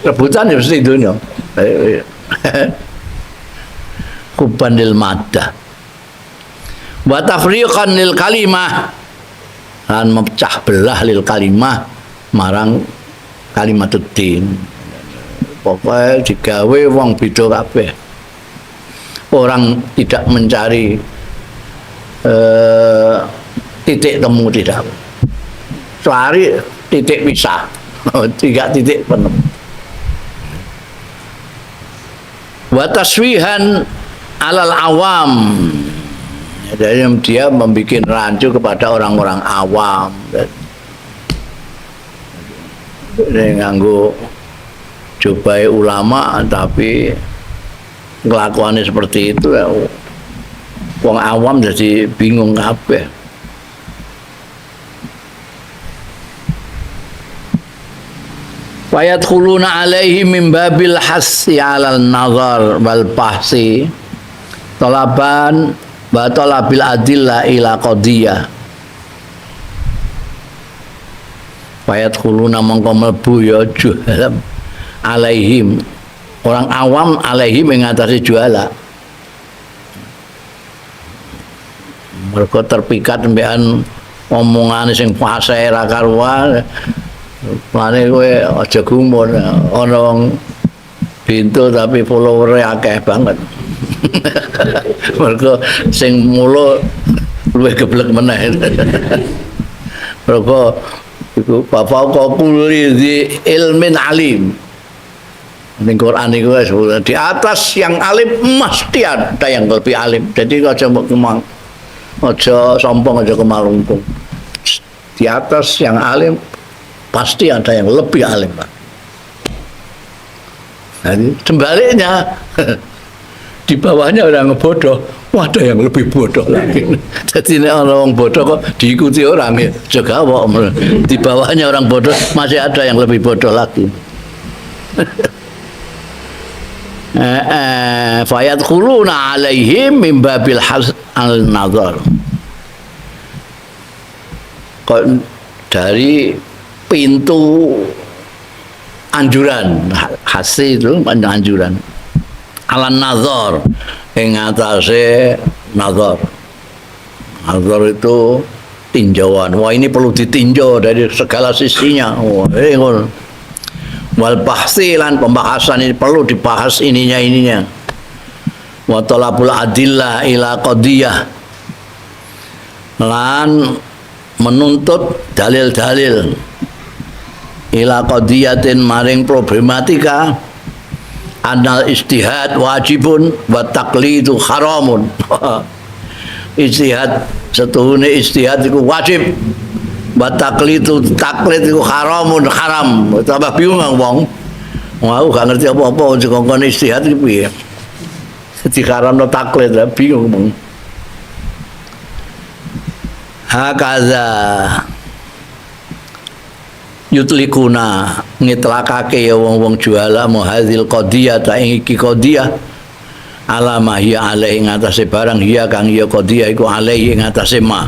Rebutan ya mesti donya. Kuban lil maddah wa tafriqan lil kalimah, lan memecah belah lil kalimah marang kalimatud din. Pokoknya digawe wong beda kabeh. Orang tidak mencari titik temu, tidak cari titik pisah, tiga titik penuh. Wa taswihan alal awam, jadi dia membuat rancu kepada orang-orang awam. Ini nganggo cobai ulama tapi kelakuannya seperti itu ya, wong awam jadi bingung kabeh. Wa yadkhuluna alaihi min babil hassi alal nazar wal bahsi talaban wa talabil adilla ila qadiyah. Wa yadkhuluna mongko mlebu ya juhala alaihim, orang awam alaihim ing atase juhala. Mergo terpikat mbekan omongane sing fase ra karuan. Mane kowe aja gumun ana wong bintu tapi follower-e akeh banget. Mergo sing mulo luwih geblek meneh. Mergo iku fauqa kulli dzi ilmin alim. Ning Quran iku wis di atas yang alim mesti ada yang lebih alim. Jadi aja mbok kemang, aja sombong, aja kemalungkung. Di atas yang alim pasti ada yang lebih alim, Pak. Jadi sebaliknya di bawahnya orang bodoh Wah, ada yang lebih bodoh lagi. Jadi ini orang bodoh kok diikuti orang ya. Jaga di bawahnya orang bodoh masih ada yang lebih bodoh lagi. Fayadkhuluna alaihim min babil al nazar. Kok dari pintu anjuran, hasil itu anjuran. Ala nazar ing atase nazar. Nazar itu tinjauan. Wah, ini perlu ditinjau dari segala sisinya. Wah, ini ngono. Wal bahsi lan pembahasan ini perlu dibahas ininya ininya. Wa talabul adillah ila qadiyah. Lan menuntut dalil-dalil ila qadiyatin maring problematika anal ijtihad wajibun wa taqlidu haramun. Ijtihad setuhune ijtihad iku wajib, wa taqlidu taklid iku haramun haram. Tambah bingung wong. Wong aku gak ngerti apa-apa dikongkon ijtihad iki piye. Diharamno taklid bingung wong. Hakaza yutlikuna ngitlakake ya wong-wong juala muhadzil qadiyah ta ing iki qadiyah ala ma hiya alaihi ing atase barang hiya kang ya qadiyah iku alaihi ing atase ma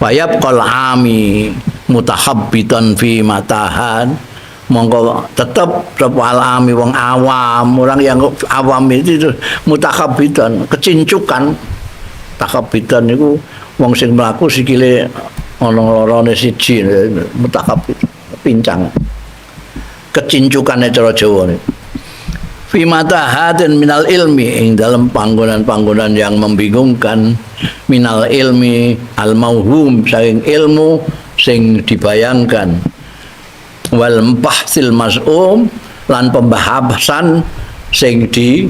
fayabqal ami mutahabbitan fi matahan mongko tetep sapa alami wong awam, orang yang awam itu mutahabbitan kecincukan. Tahabbitan niku wong sing mlaku sikile ana lorone siji mutakabit pincang kecincukane cara Jawa niku fi matahatin minal ilmi ing dalam panggonan-panggonan yang membingungkan minal ilmi al mauhum saking ilmu sing dibayangkan wal bahsil mas'um lan pembahasan sing di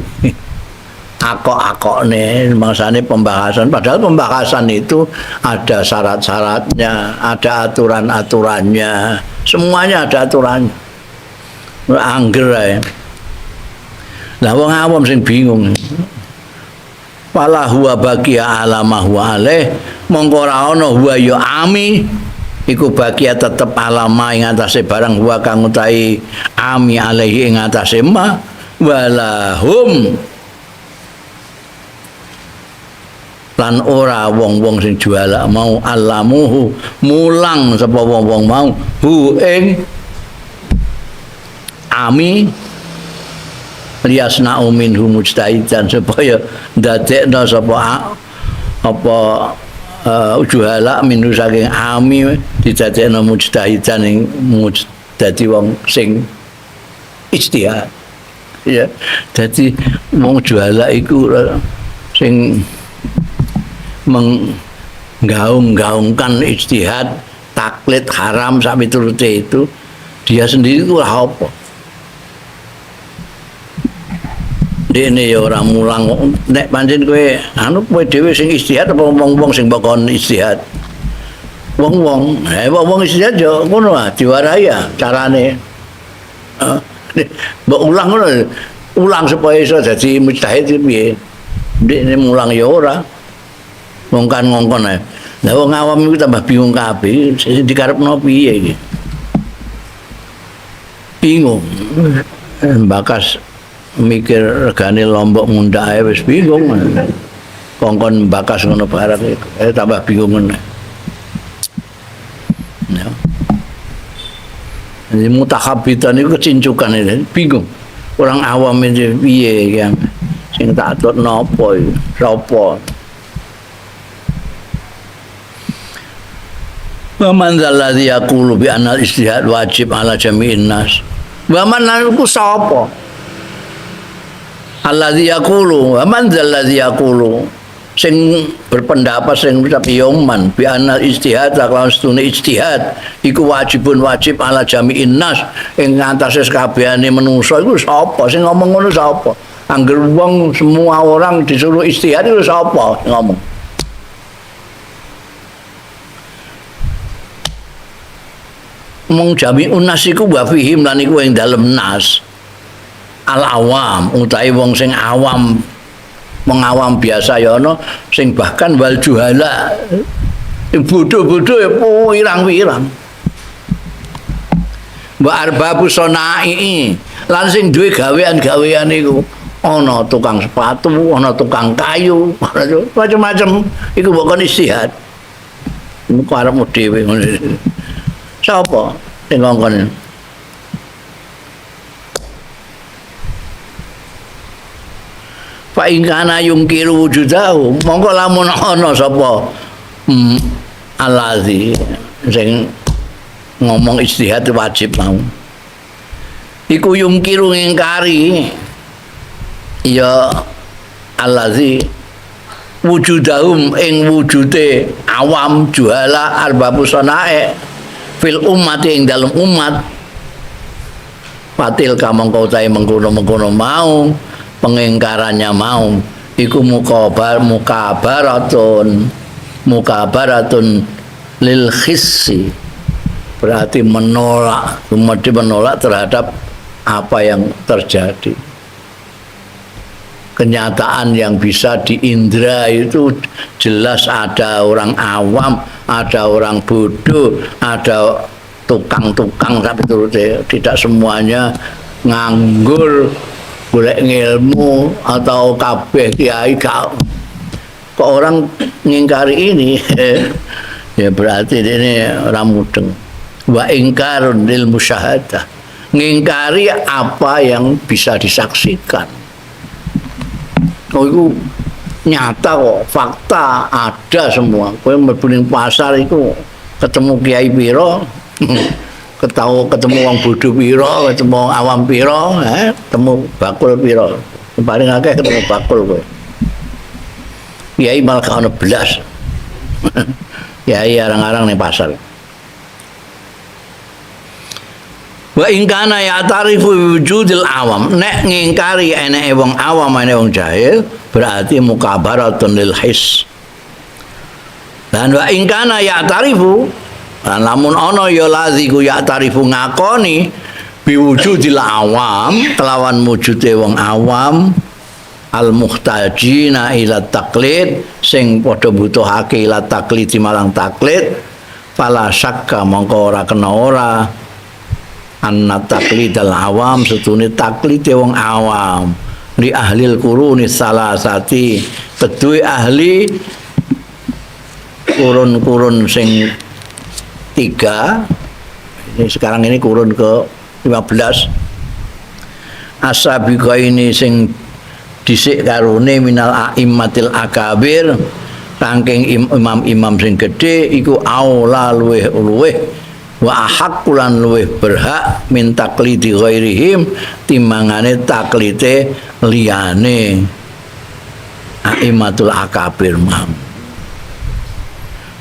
akok-akokne maksane pembahasan, padahal pembahasan itu ada syarat-syaratnya, ada aturan-aturannya, semuanya ada aturannya. Angger ae. Lah wong awam sing bingung. Wala huwa baqiya ala ma huwa alaih, mongko ora ana huwa ya ami iku baqiya tetep alama ing atase barang huwa kang utahi ami alaihi ing atase ma walahum lan ora wong-wong sing juala mau alamuhu mulang sapa wong-wong mau hu ing ami liyasna'u minhu mujtahidan supaya ndadekno sapa apa juala minhu saking ami didadekno mujtahidan ing dadi wong sing ijtihad ya. Dadi wong juala iku sing menggaung-gaungkan ijtihad taklid haram sampai turute itu dia sendiri itu lah apa dene ya ora mulang nek pancen kowe anu kowe dhewe sing ijtihad apa wong-wong sing mbok kon ijtihad wong-wong wong-wong ijtihad ya ngono ah diwarahi ya carane mbok ulang ngono ulang supaya iso dadi mujtahid piye ndekne mulang ya ora ngongkon ngongkon ae. Lah wong awam iku tambah bingung kabeh, sing dikarepno piye iki. Bingung. Bakas mikir regane lombok mundak ae wis bingung. Kongkon bakas ngono barang tambah bingung meneh. Ya. Jadi mutakhabitan iku kecincukan itu, bingung. Orang awam iki piye iki sing tak atut napa iki? Sapa? Wa man dzalladzi yaqulu bi anna al-ijtihad wajib ala jami'in nas. Wa man iku sapa? Alladzi yaqulu wa man dzalladzi yaqulu sing berpendapat sing ngucap ya man bi anna al-ijtihad lawan setune ijtihad iku wajibun wajib ala jami'in nas ing ngatasé sakabehane manungsa iku sapa? Sing ngomong ngono sapa? Angger wong semua orang disuruh ijtihad iku sapa ngomong? Mung jami'un nas iku wa fihim lan iku ing dalem nas al awam utahe wong sing awam Wong awam biasa ya ana sing bahkan wal juhala, sing bodho-bodho ya pirang-pirang. Wa arbabu sonai lan sing duwe gawean-gawean iku ana tukang sepatu, ana tukang kayu, macam-macam. Iku mbok kon istihad. Muka arepmu dhewe ngono. Sapa sing ngongkon? Fa in kana yungkiru wujudahu, mongko lamun ana sapa allazi sing ngomong ijtihad wajib mau. Iku yungkiru ngingkari ya allazi wujudahum ing wujude awam juhala arbabu sanae fil ummati ing dalem umat patil kamangka utahe mengkono-mengkono mau pengingkarannya mau iku mukabaratun mukabaratun lil khissi, berarti menolak, menolak terhadap apa yang terjadi. Kenyataan yang bisa diindra itu jelas ada orang awam, ada orang bodoh, ada tukang-tukang, tapi turute tidak semuanya nganggur golek ngilmu atau kabeh kiai gak. Kok orang ngingkari ini ya berarti ini ora mudeng. Wa ingkarun lil musyahadah, ngingkari apa yang bisa disaksikan. Oh, itu nyata kok, fakta ada semua. Kowe mlebu ning pasar iku ketemu kiai piro, ketemu wong bodho piro, ketemu wong awam piro, ketemu bakul piro. Paling akeh ketemu bakul kowe. Kiai malah gak ono belas. Kiai arang-arang ning pasar. Wa in kana ya'tarifu wujudil awam, nek ngingkari eneke wong awam eneke wong jahil berarti mukabaratun lil his. Dan wa in kana ya'tarifu, lan lamun ana ya lazi ku ya'tarifu ngakoni biwujudil awam kelawan wujude wong awam al muhtajina ila taqlid sing padha butuhake ila taqlid marang taklid, fala syakka mongko ora kena ora anna taqlidal awam setune taklide wong awam li ahlil quruni salasati keduwe ahli kurun-kurun sing 3 ini sekarang ini kurun ke 15 asabiqa ini sing dhisik karone minal a'immatil akabir saking imam-imam sing gedhe iku aula luweh-luweh wa ahaqqulan luweh berhak min taklidi ghairihim timbangane taklite liyane a'immatul akabir mam.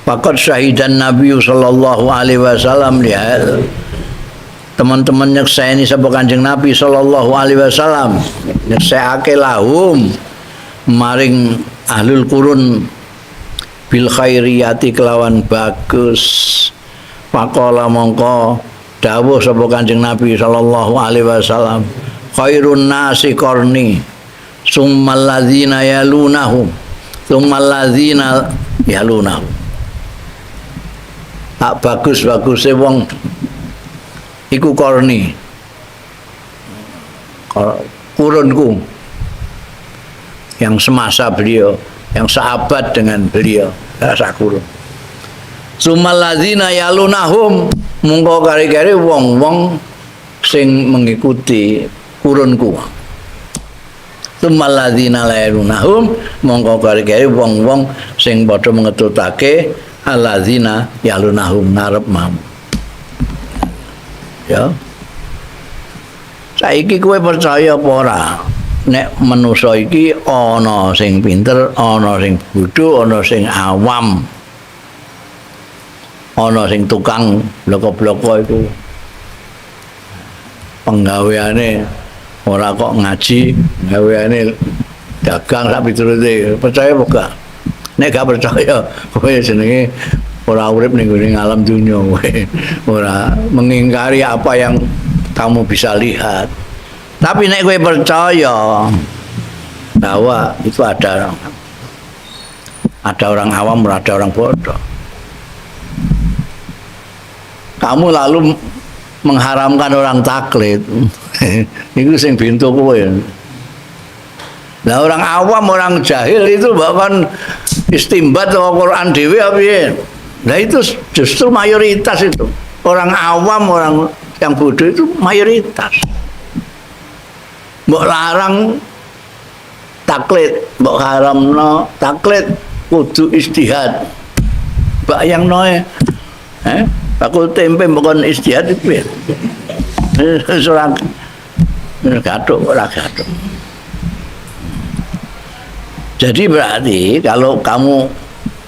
Faqad syahidan Nabi sallallahu alaihi wasallam lihat teman-teman nyekseni sapa Kanjeng Nabi sallallahu alaihi wasallam nyeksekake lahum maring ahlul qurun bil khairiyati kelawan bagus. Faqala mongko dawuh sapa Kanjeng Nabi sallallahu alaihi wasallam khairun nasi qarni summal ladzina yalunahum summal ladzina yalunahum. Tak bagus-baguse wong iku qarni kurunku yang semasa beliau, yang sahabat dengan beliau, rasa kurun. Summal ladzina yalunahum mungko kari-kari wong-wong sing mengikuti kurunku. Summal ladzina yalunahum mongko kari-kari wong-wong sing padha mengetutake alladzina yalunahum ngarep mam. Ya. Saiki kowe percaya apa ora? Nek manusa iki ana sing pinter, ana sing bodho, ana sing awam. Ana sing tukang bloko-bloko iku penggaweane ora kok ngaji, gaweane dagang sak piturute. Percaya apa gak? Nek gak percaya, kowe jenenge ora urip ning gone alam dunya kowe. Ora mengingkari apa yang kamu bisa lihat. Tapi nek kowe percaya Bahwa itu ada orang awam, ada orang bodoh. Kamu lalu mengharamkan orang taklid. Itu sing bintu kowe. Nah, orang awam, orang jahil itu bahkan istimbat Al-Quran dhewe apa piye. Nah itu justru mayoritas itu. Orang awam, orang yang bodoh itu mayoritas. Mbok larang taklid, mbok haramno taklid, kudu ijtihad. Bayangno bakul tempe mbok kon ijtihad piye? Ora gathuk, ora gathuk. Jadi berarti kalau kamu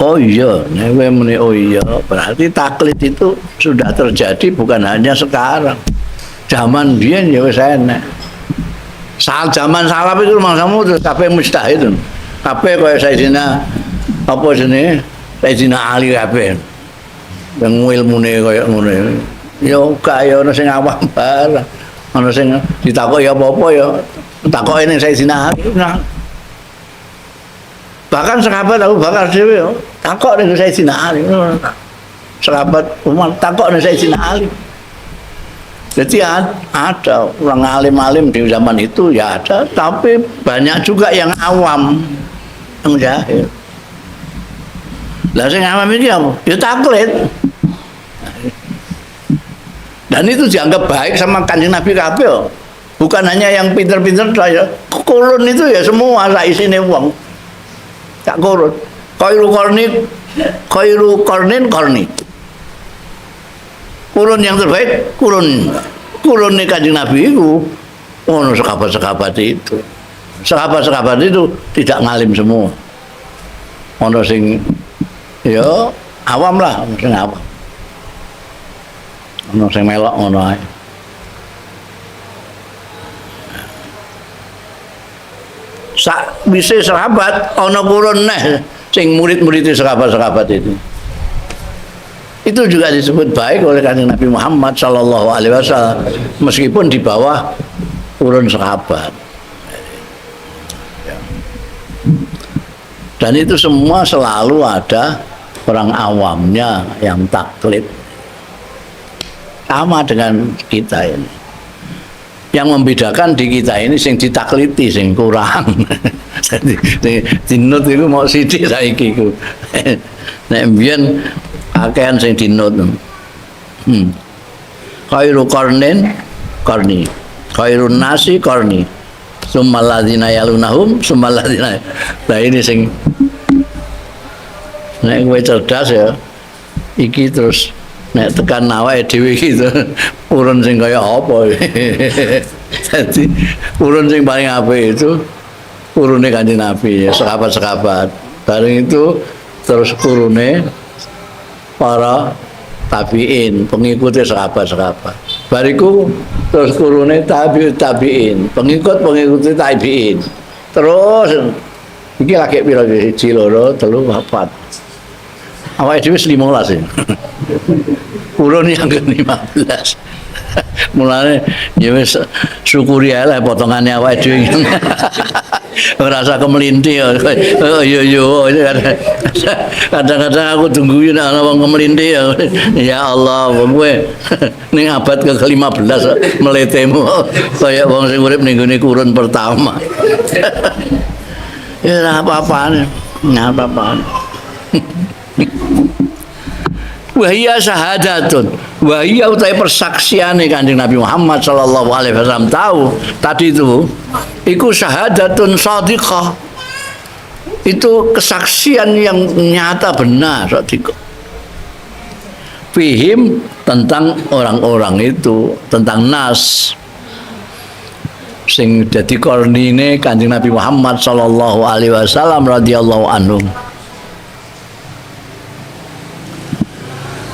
oh iya, nek kowe muni oh iya, berarti taklid itu sudah terjadi bukan hanya sekarang. Zaman biyen ya wis enek. Sal zaman salaf itu mangsamu terus kabeh mujtahid. Kabeh kaya Sayyidina apa jenenge? Sayyidina Ali kabeh. Yang ilmune kaya ngono. Ya gak ya ana sing awam barang. Ana sing ditakoki apa-apa ya takoki ning Sayyidina Ali. Nah, bahkan sahabat Abu Bakar dhewe takok ning Sayyidina Ali. Sahabat Umar takok ning Sayyidina Ali. Jadi ada orang alim-alim di zaman itu ya ada, tapi banyak juga yang awam, yang jahil. Lah sing awam iki apa? Ya taklid. Dan itu dianggap baik sama Kanjeng Nabi kabeh. Bukan hanya yang pinter-pinter saja. Kurun itu ya semua sak isine wong. Tak kurun. Khairu qarnin, khairu qarnin qarni. Kurun yang terbaik kurun kurune Kanjeng Nabi iku ono sahabat-sahabat itu. Sahabat-sahabat itu tidak ngalim semua. Ono sing ya awam lah, ono sing awam. Ono sing melok ngono ae. Sakwise sahabat ana kurun neh sing murid-murid sahabat-sahabat itu. Itu juga disebut baik oleh Kanjeng Nabi Muhammad sallallahu alaihi wasallam meskipun di bawah kurun sahabat. Dan itu semua selalu ada orang awamnya yang taklid. Sama dengan kita ini. Yang membedakan di kita ini sing ditakliti sing kurang. Jadi dinut iku mau sithik saiki iku. Nek mbiyen akehan sing dinut. Khairu qarnin qarni. Khairun nasi qarni. Summal ladzina yalunahum summal ladzina. Lah ini sing nek kowe cerdas ya iki terus nek tekan awake dhewe iki urun sing kaya apa. Jadi urun sing paling apik itu urune Kanjeng Nabi ya, sahabat-sahabat. Bareng itu terus urune para tabiin, pengikutnya sahabat-sahabat. Bariku terus urune tabiut tabiin, pengikut-pengikutnya tabiin. Terus iki lagi pira iki? 1, 2, 3, 4. Awake dhewe wis 15 ya. Urun yang ke-15. Mulane ya wis syukuri ae lah potongane awake dhewe. Ora usah kemelinti. Oh iya iya kadang-kadang aku tungguin ana wong kemelinti ya. Ya Allah, wong kowe ning abad ke-15 meletemu kaya wong sing urip ning gone kurun pertama. Ya ora apa-apane, ora apa-apane. Wahia syahadatun, wahia utai persaksiane Kanjeng Nabi Muhammad sallallahu alaihi wasallam tahu tadi itu, iku syahadatun shadiqah, itu kesaksian yang nyata benar shadiqah. Fihim tentang orang-orang itu, tentang nas sing dadi kornine Kanjeng Nabi Muhammad sallallahu alaihi wasallam radhiyallahu anhu.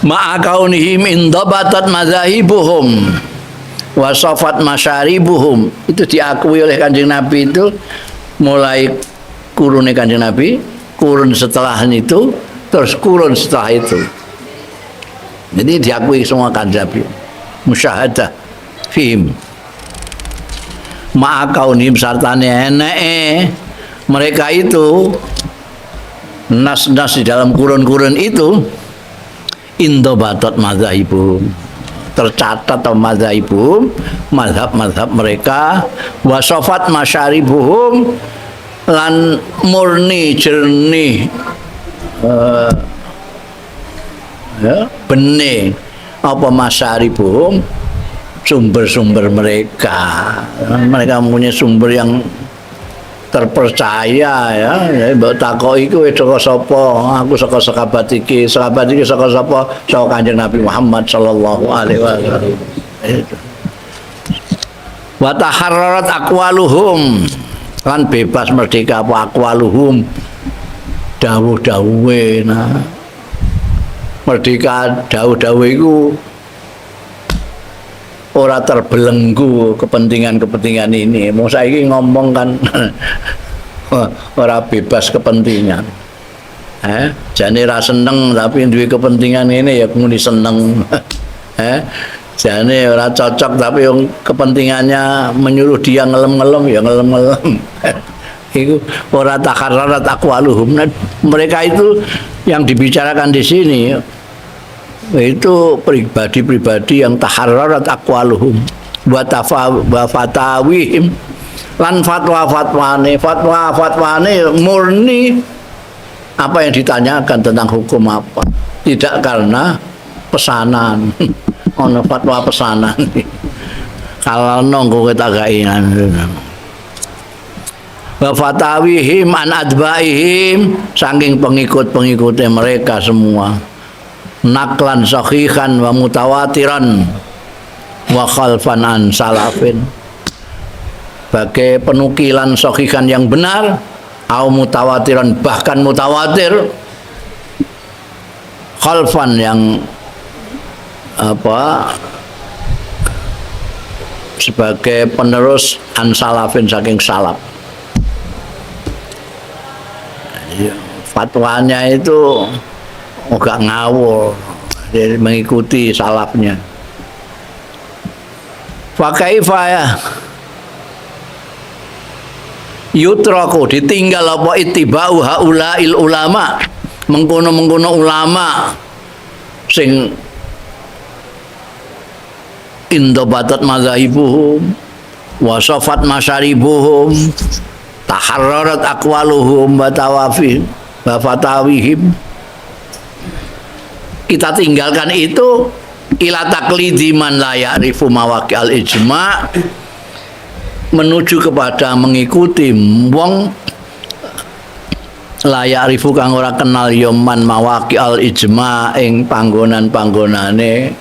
Ma'a kaunihim indabatat madzahibuhum wa safat masyaribuhum. Itu diakui oleh Kanjeng Nabi itu mulai kurune Kanjeng Nabi, kurun setelah itu, terus kurun setelah itu. Jadi diakui semua Kanjeng Nabi. Musyahadah fihim. Ma'a kaunihim sartane eneke Mereka itu nas-nas di dalam kurun-kurun itu indobatat madzahibuhum, tercatat atau madzahibuhum, mazhab-mazhab mereka, wasofat masyaribuhum, lan murni jernih ya, benih apa masyaribuhum, sumber-sumber mereka. Mereka mempunyai sumber yang terpercaya ya. Jadi mbok takoki iku wis saka sapa? Aku saka sahabat iki, sahabat iki saka sapa? Saka Kanjeng Nabi Muhammad sallallahu alaihi wasallam. Itu. Wa taharrarat aqwaluhum, lan bebas merdeka apa aqwaluhum, dawuh-dawuhe. Nah, merdeka dawuh-dawuh iku ora terbelenggu kepentingan-kepentingan ini. Mau saiki ngomong kan ora bebas kepentingan. Jane ra seneng tapi duwe kepentingan ini ya muni seneng. Jane ora cocok tapi yang kepentingannya menyuruh dia ngelem-ngelem ya ngelem-ngelem. Iku ora takarrarat aqwaluhum. Nah, mereka itu yang dibicarakan di sini itu pribadi-pribadi yang taharrarat aqwaluhum wa tafa wa fatawihim, lan fatwa-fatwane, fatwa-fatwane murni apa yang ditanyakan tentang hukum apa, tidak karena pesanan. Ono fatwa pesanan kalau nonggo kita gainan wa fatawihim an adbaihim, saking pengikut-pengikutnya mereka semua, naklan sahihan wa mutawatiran wa khalfan an salafin, bagai penukilan sahihan yang benar au mutawatiran, bahkan mutawatir, khalfan yang apa sebagai penerus an salafin saking salaf. Fatwanya itu enggak ngawur, dia mengikuti salafnya. Fa kaifa ya yutraku, ditinggal apa ittiba'u haula'il ulama, mengkono-mengkono ulama sing indobatat madzahibuhum wa safat masyaribuhum taharrarat aqwaluhum wa tawafihim wa fatawihim. Kita tinggalkan itu ila taqlidi man la ya'rifu mawaqi al ijma', menuju kepada mengikuti wong la ya'rifu kang ora kenal ya man mawaqi al ijma' ing panggonan-panggonane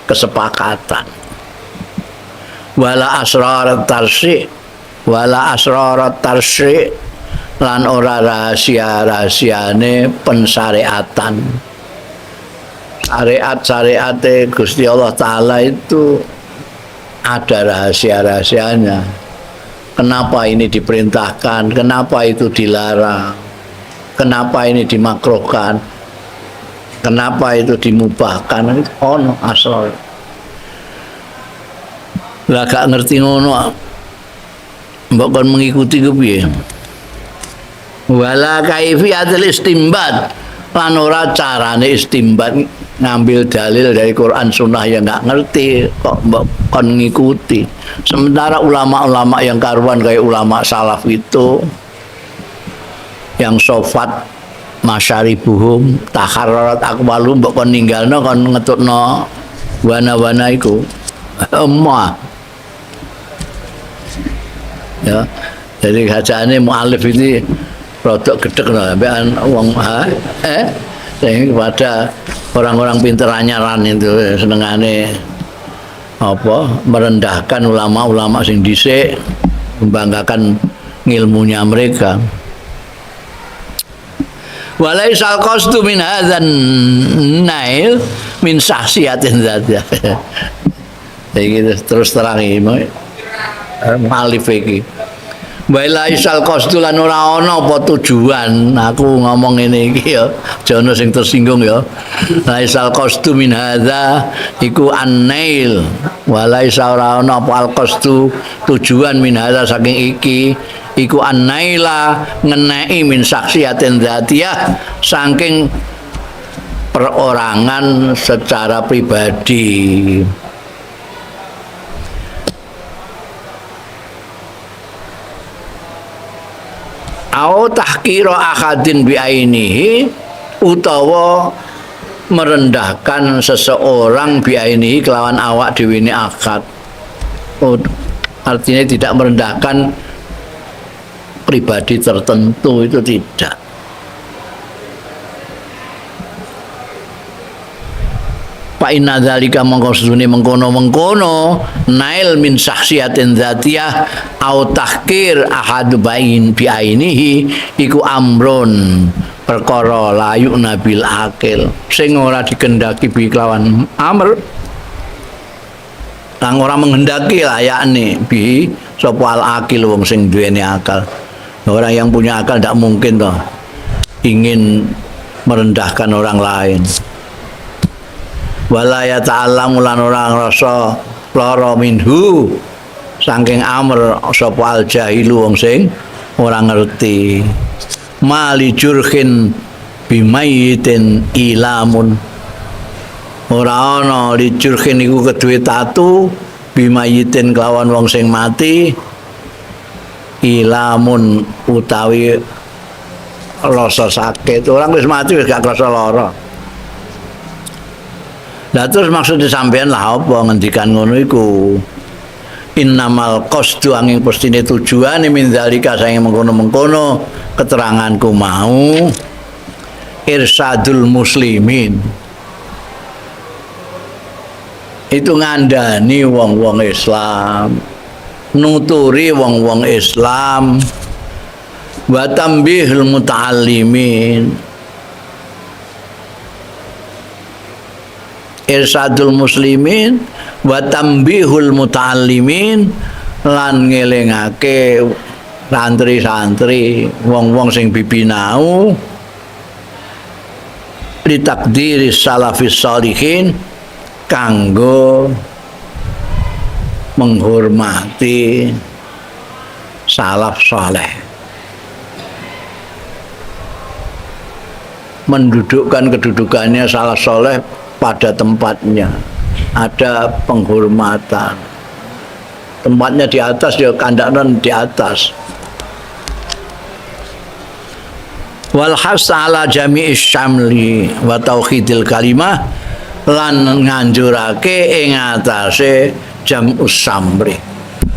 kesepakatan, wala asrar tarsi, wala asrar tarsi, lan ora rahasia-rahasiane pensyariatan. Syariat-syariate Gusti Allah Ta'ala itu ada rahasia-rahasianya. Kenapa ini diperintahkan, kenapa itu dilarang, kenapa ini dimakruhkan, kenapa itu dimubahkan, ono asal. Lah gak ngerti ngono, mbok kon mengikuti ku piye? Wala kaifiyatul istimbat, lan ora carane istimbat ngambil dalil dari Quran Sunnah yang nggak ngerti kok mbok kon ngikuti. Sementara ulama-ulama yang karuan kayak ulama salaf itu yang sofat masyaribuhum taharrarat aqwaluhum, mbok kon ninggalno kon ngetutno wana-wana iku emah ya. Jadi kacane mualif ini rodok gedek no, sampean wong kepada orang-orang pinter anyaran itu senengane apa merendahkan ulama-ulama sing dhisik, membanggakan ngilmunya mereka. Walaisal qasdu min hadzan nail min sahsiyatin dzatiyah. Jadi gitu, terus terang ini mualif iki. Wa laisal qasdu lan ora ana apa tujuan. Aku ngomong ngene iki ya, aja ana sing tersinggung ya. Laisal qasdu min hadza iku an-nail. Wa laisa ora ana apa al-qasdu tujuan min hadza saking iki iku an-naila ngeneki min saksiatin dzatiyah saking perorangan secara pribadi. Au tahqira ahadin biainihi utawa merendahkan seseorang biainihi kelawan awak dhewe ne akad. Oh, artinya tidak merendahkan pribadi tertentu, itu tidak. Fa inna dzalika mongko sedune mengkono-mengkono nail min syakhsiyatin dzatiyah au tahqir ahad bain biainihi iku amrun perkara layu nabil akil sing ora dikendaki bi kelawan amr kang ora menghendaki layakne bi sapa al akil wong sing duweni akal. Orang yang punya akal ndak mungkin toh ingin merendahkan orang lain. Wala ya ta'allamu lan ora ngrasa lara minhu saking amr sapa al jahilu wong sing ora ngerti. Mali jurhin bimayitin ilamun ora ana li jurhin iku keduwe tatu bimayitin kelawan wong sing mati ilamun utawi rasa sakit. Orang wis mati wis gak krasa lara. Lah terus maksudnya sampean lah apa ngendikan ngono iku? Innamal qasdu angin pestine tujuane min zalika saking mengkono-mengkono keteranganku mau irsadul muslimin. Itu ngandani wong-wong Islam, nuturi wong-wong Islam, wa tambihul muta'allimin. Irsadul muslimin wa tambihul muta'allimin lan ngelingake santri-santri wong-wong sing bibinau litakdiri salafis salihin kanggo menghormati salaf saleh, mendudukkan kedudukannya salaf saleh pada tempatnya, ada penghormatan. Tempatnya di atas, ya kandaknan di atas. Wal has ala jami'is syamli wa tauhidil kalimah lan nganjurake ing atase jam'us samri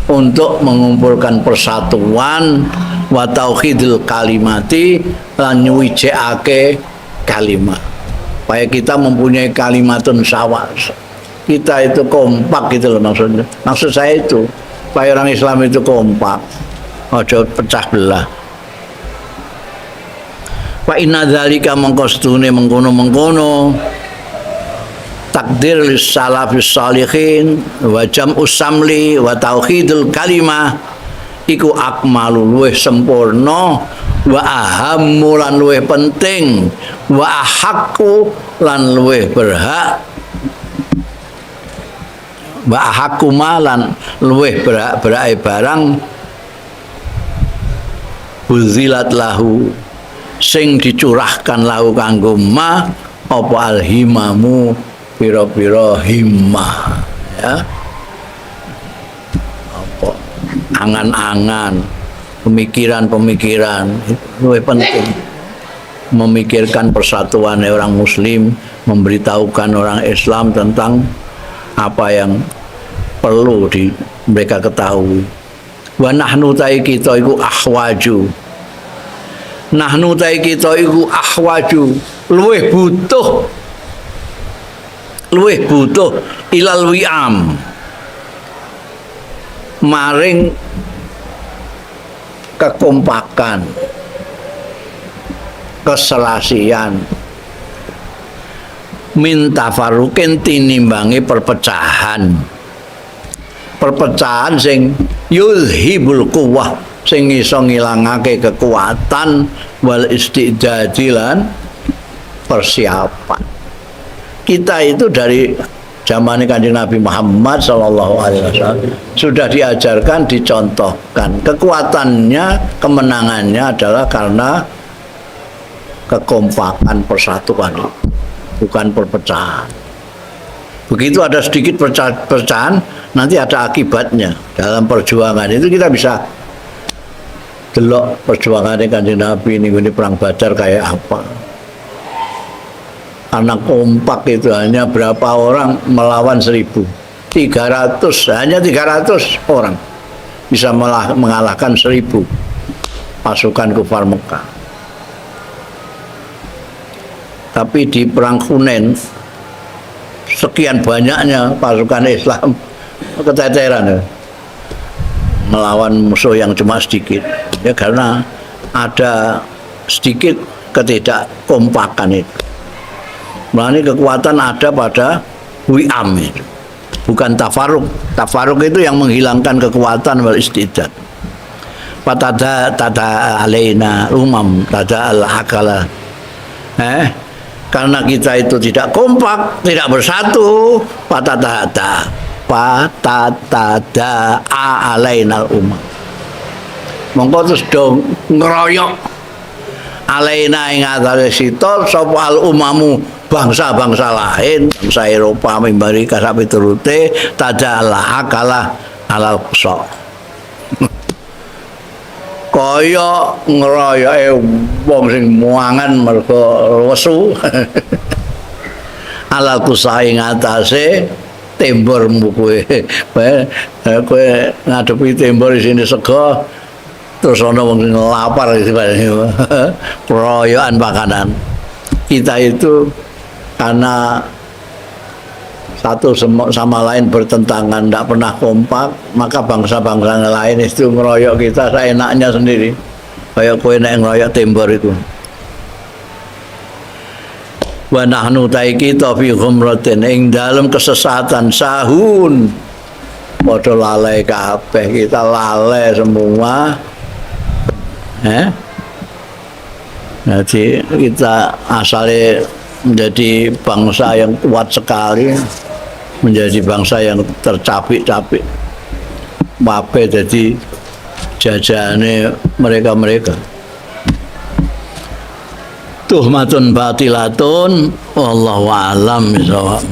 untuk mengumpulkan persatuan wa tauhidil kalimati lan nyuwijekake kalimat. Supaya kita mempunyai kalimatun sawa, kita itu kompak gitu loh maksudnya. Maksud saya itu supaya orang Islam itu kompak, ojo pecah belah. Fa inna dzalika mongko sedune mengkono-mengkono takdir lis salafis salihin wa jam'us samli wa tauhidul kalimah iku akmalu luwih sempurna wa ahammu lan luwih penting wa ahaqqu lan luwih berhak wa ahaqqu ma lan luwih berhak-berhake barang buzilat lahu sing dicurahkan lahu kanggo ma apa alhimamu pira-pira himmah, ya apa angan-angan, pemikiran-pemikiran itu penting. Memikirkan persatuan orang muslim, memberitahukan orang Islam tentang apa yang perlu di mereka ketahui. Wa nahnu ta'i kita iku ahwaju. Nahnu ta'i kita iku ahwaju, luwih butuh. Luwih butuh ilal wi'am. Maring kekompakan, keselasian, minta farukin tinimbangi perpecahan, perpecahan sing yulhibul quwwah sing iso ngilangake kekuatan wal istidadi lan persiapan. Kita itu dari zaman Kanjeng Nabi Muhammad sallallahu alaihi wasallam sudah diajarkan, dicontohkan. Kekuatannya, kemenangannya adalah karena kekompakan, persatuan, bukan perpecahan. Begitu ada sedikit perpecahan, nanti ada akibatnya. Dalam perjuangan itu kita bisa delok perjuangan Kanjeng Nabi ini perang Badar kayak apa. Karena kompak itu hanya berapa orang melawan 1000. 300, hanya 300 orang bisa mengalahkan 1000 pasukan kufar Mekah. Tapi di perang Hunain sekian banyaknya pasukan Islam keteteran ya, melawan musuh yang cuma sedikit ya, karena ada sedikit ketidakkompakan itu. Melalui kekuatan ada pada wi'am itu, bukan tafaruk. Tafaruk itu yang menghilangkan kekuatan wal istidad. Patada tada alaina umam tada al akala. Karena kita itu tidak kompak, tidak bersatu, patata patatada alainal umam. Mongko terus do ngeroyok alaina ing atase sita sapa al umamu bangsa-bangsa lain, bangsa Eropa, Amerika sampai turute tadala akala alal kusok. Kaya ngeroyoke wong sing muangan mergo lesu. Alal kusai ngatasé tembor kowe. Kowe ngadepi tembor isine sego terus ana wong sing lapar iki royokan makanan. Kita itu karena satu sama lain bertentangan, tidak pernah kompak, maka bangsa-bangsa lain itu ngeroyok kita seenaknya sendiri. Kayak kowe nek ngeroyok tembor itu. Wa nahnu ta kita fi ghumratin ing dalem kesesatan sahun. Padha lalai kabeh, kita lalai semua. Jadi kita asalnya menjadi bangsa yang kuat sekali, menjadi bangsa yang tercapik-capik. Wape jadi jajane mereka-mereka. Tuhmatun batilatun, wallahu a'lam bishawab.